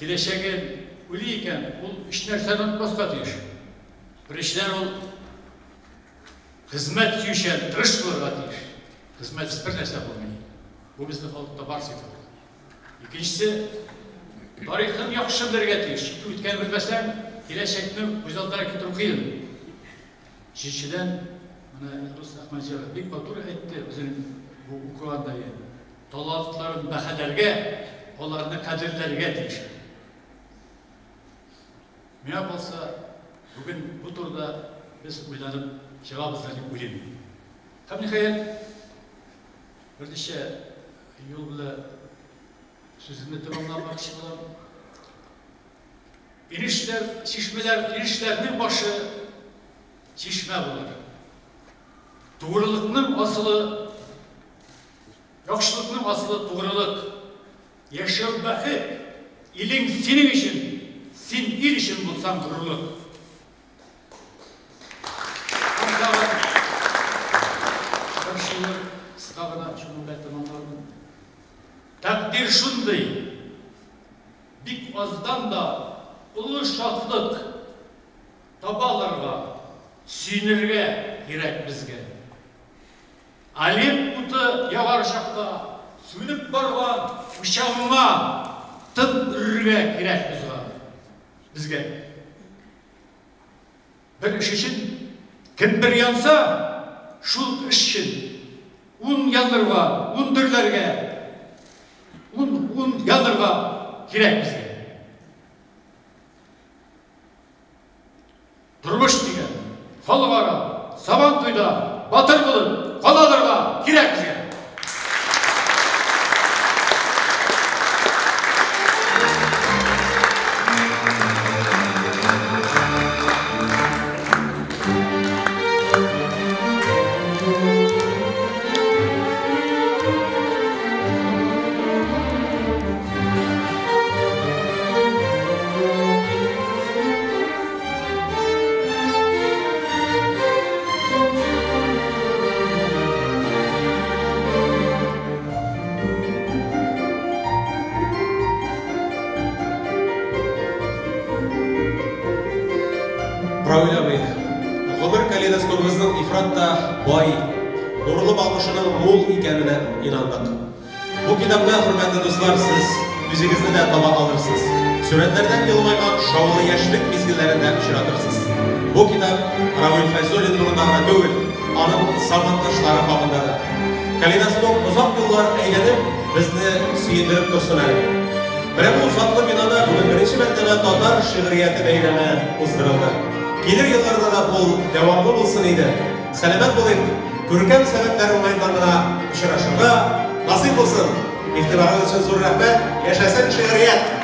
киләчәген уйлый икән, ул өч нәрсәне онытмаска тиеш. Беренчедән, ул хезмәт сөючән, тырыш булырга тиеш. Хезмәтсез бер нәрсә булмый. Бу безнең халыкта бар сыйфат. Икенчесе, тарихын яхшы белергә тиеш. Чөнки үткәнен белмәсәң, киләчәкне күз алдына китерү кыен. Өченчедән, менә Илдус Әхмәтҗанов бик матур әйтте үзенең бу укыганда, талантларын бәһаләргә, аларны кадерләргә тиеш. Миңа калса, бүген бу турыда без уйланып чыгабыздыр дип уйлыйм. Һәм ниһаять, берничә юл белән сүземне тәмамламакчы булам. Инешләр, чишмәләр, инешләрнең башы чишмә булыр. Тугрылыкның асылы, яхшылыкның асылы тугрылык. Яшәү бәхет, илең синең өчен, син ил өчен булсаң горурлык. Һәм тагын бер шигырь кыска гына шуның белән тәмамлармын. Тәкъдир шундый, бик аздан да олы шатлык таба алырга, сөенергә кирәк безгә. Олимп уты ягар чакта сүнеп барган учагыңа тын өрергә кирәк бозга, безгә. Бер эш өчен кем бер янса, шул эш өчен ун янырга, ун дөрләргә, ун, ун янырга кирәк безгә. Тормыш дигән халыкара Сабан туйда батыр булып кала алырга кирәк безгә. Равил абый, гомер калейдоскобыбызның ифрат та бай, нурлы балкышының мул икәненә инандык. Бу китапта, хөрмәтле дуслар, сез үзегезне дә таба алырсыз. Сурәтләрдән елмайган шаулы яшьлек мизгелләрен дә очратырсыз. Бу китап Равил Фәйзуллин турында гына түгел, аның замандашлары хакында да. Калейдоскоп озак еллар әйләнеп, безне сөендереп торсын әле. Менә бу затлы бинада бүген беренче мәртәбә татар шигърияте бәйрәме уздырылды. Килер елларда да ул дәвамлы булсын иде. Сәламәт булыйк, күркәм сәбәпләр уңаеннан гына очрашырга насыйп булсын. Игътибарыгыз өчен зур рәхмәт. Яшәсен шигърият!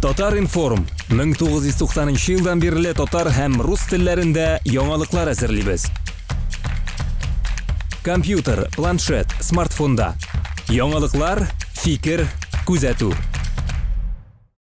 Татар-информ 1990 елдан бирле татар һәм рус телләрендә яңалыклар әзерлибез. Компьютер, планшет, смартфонда. Яңалыклар, фикер, күзәтү.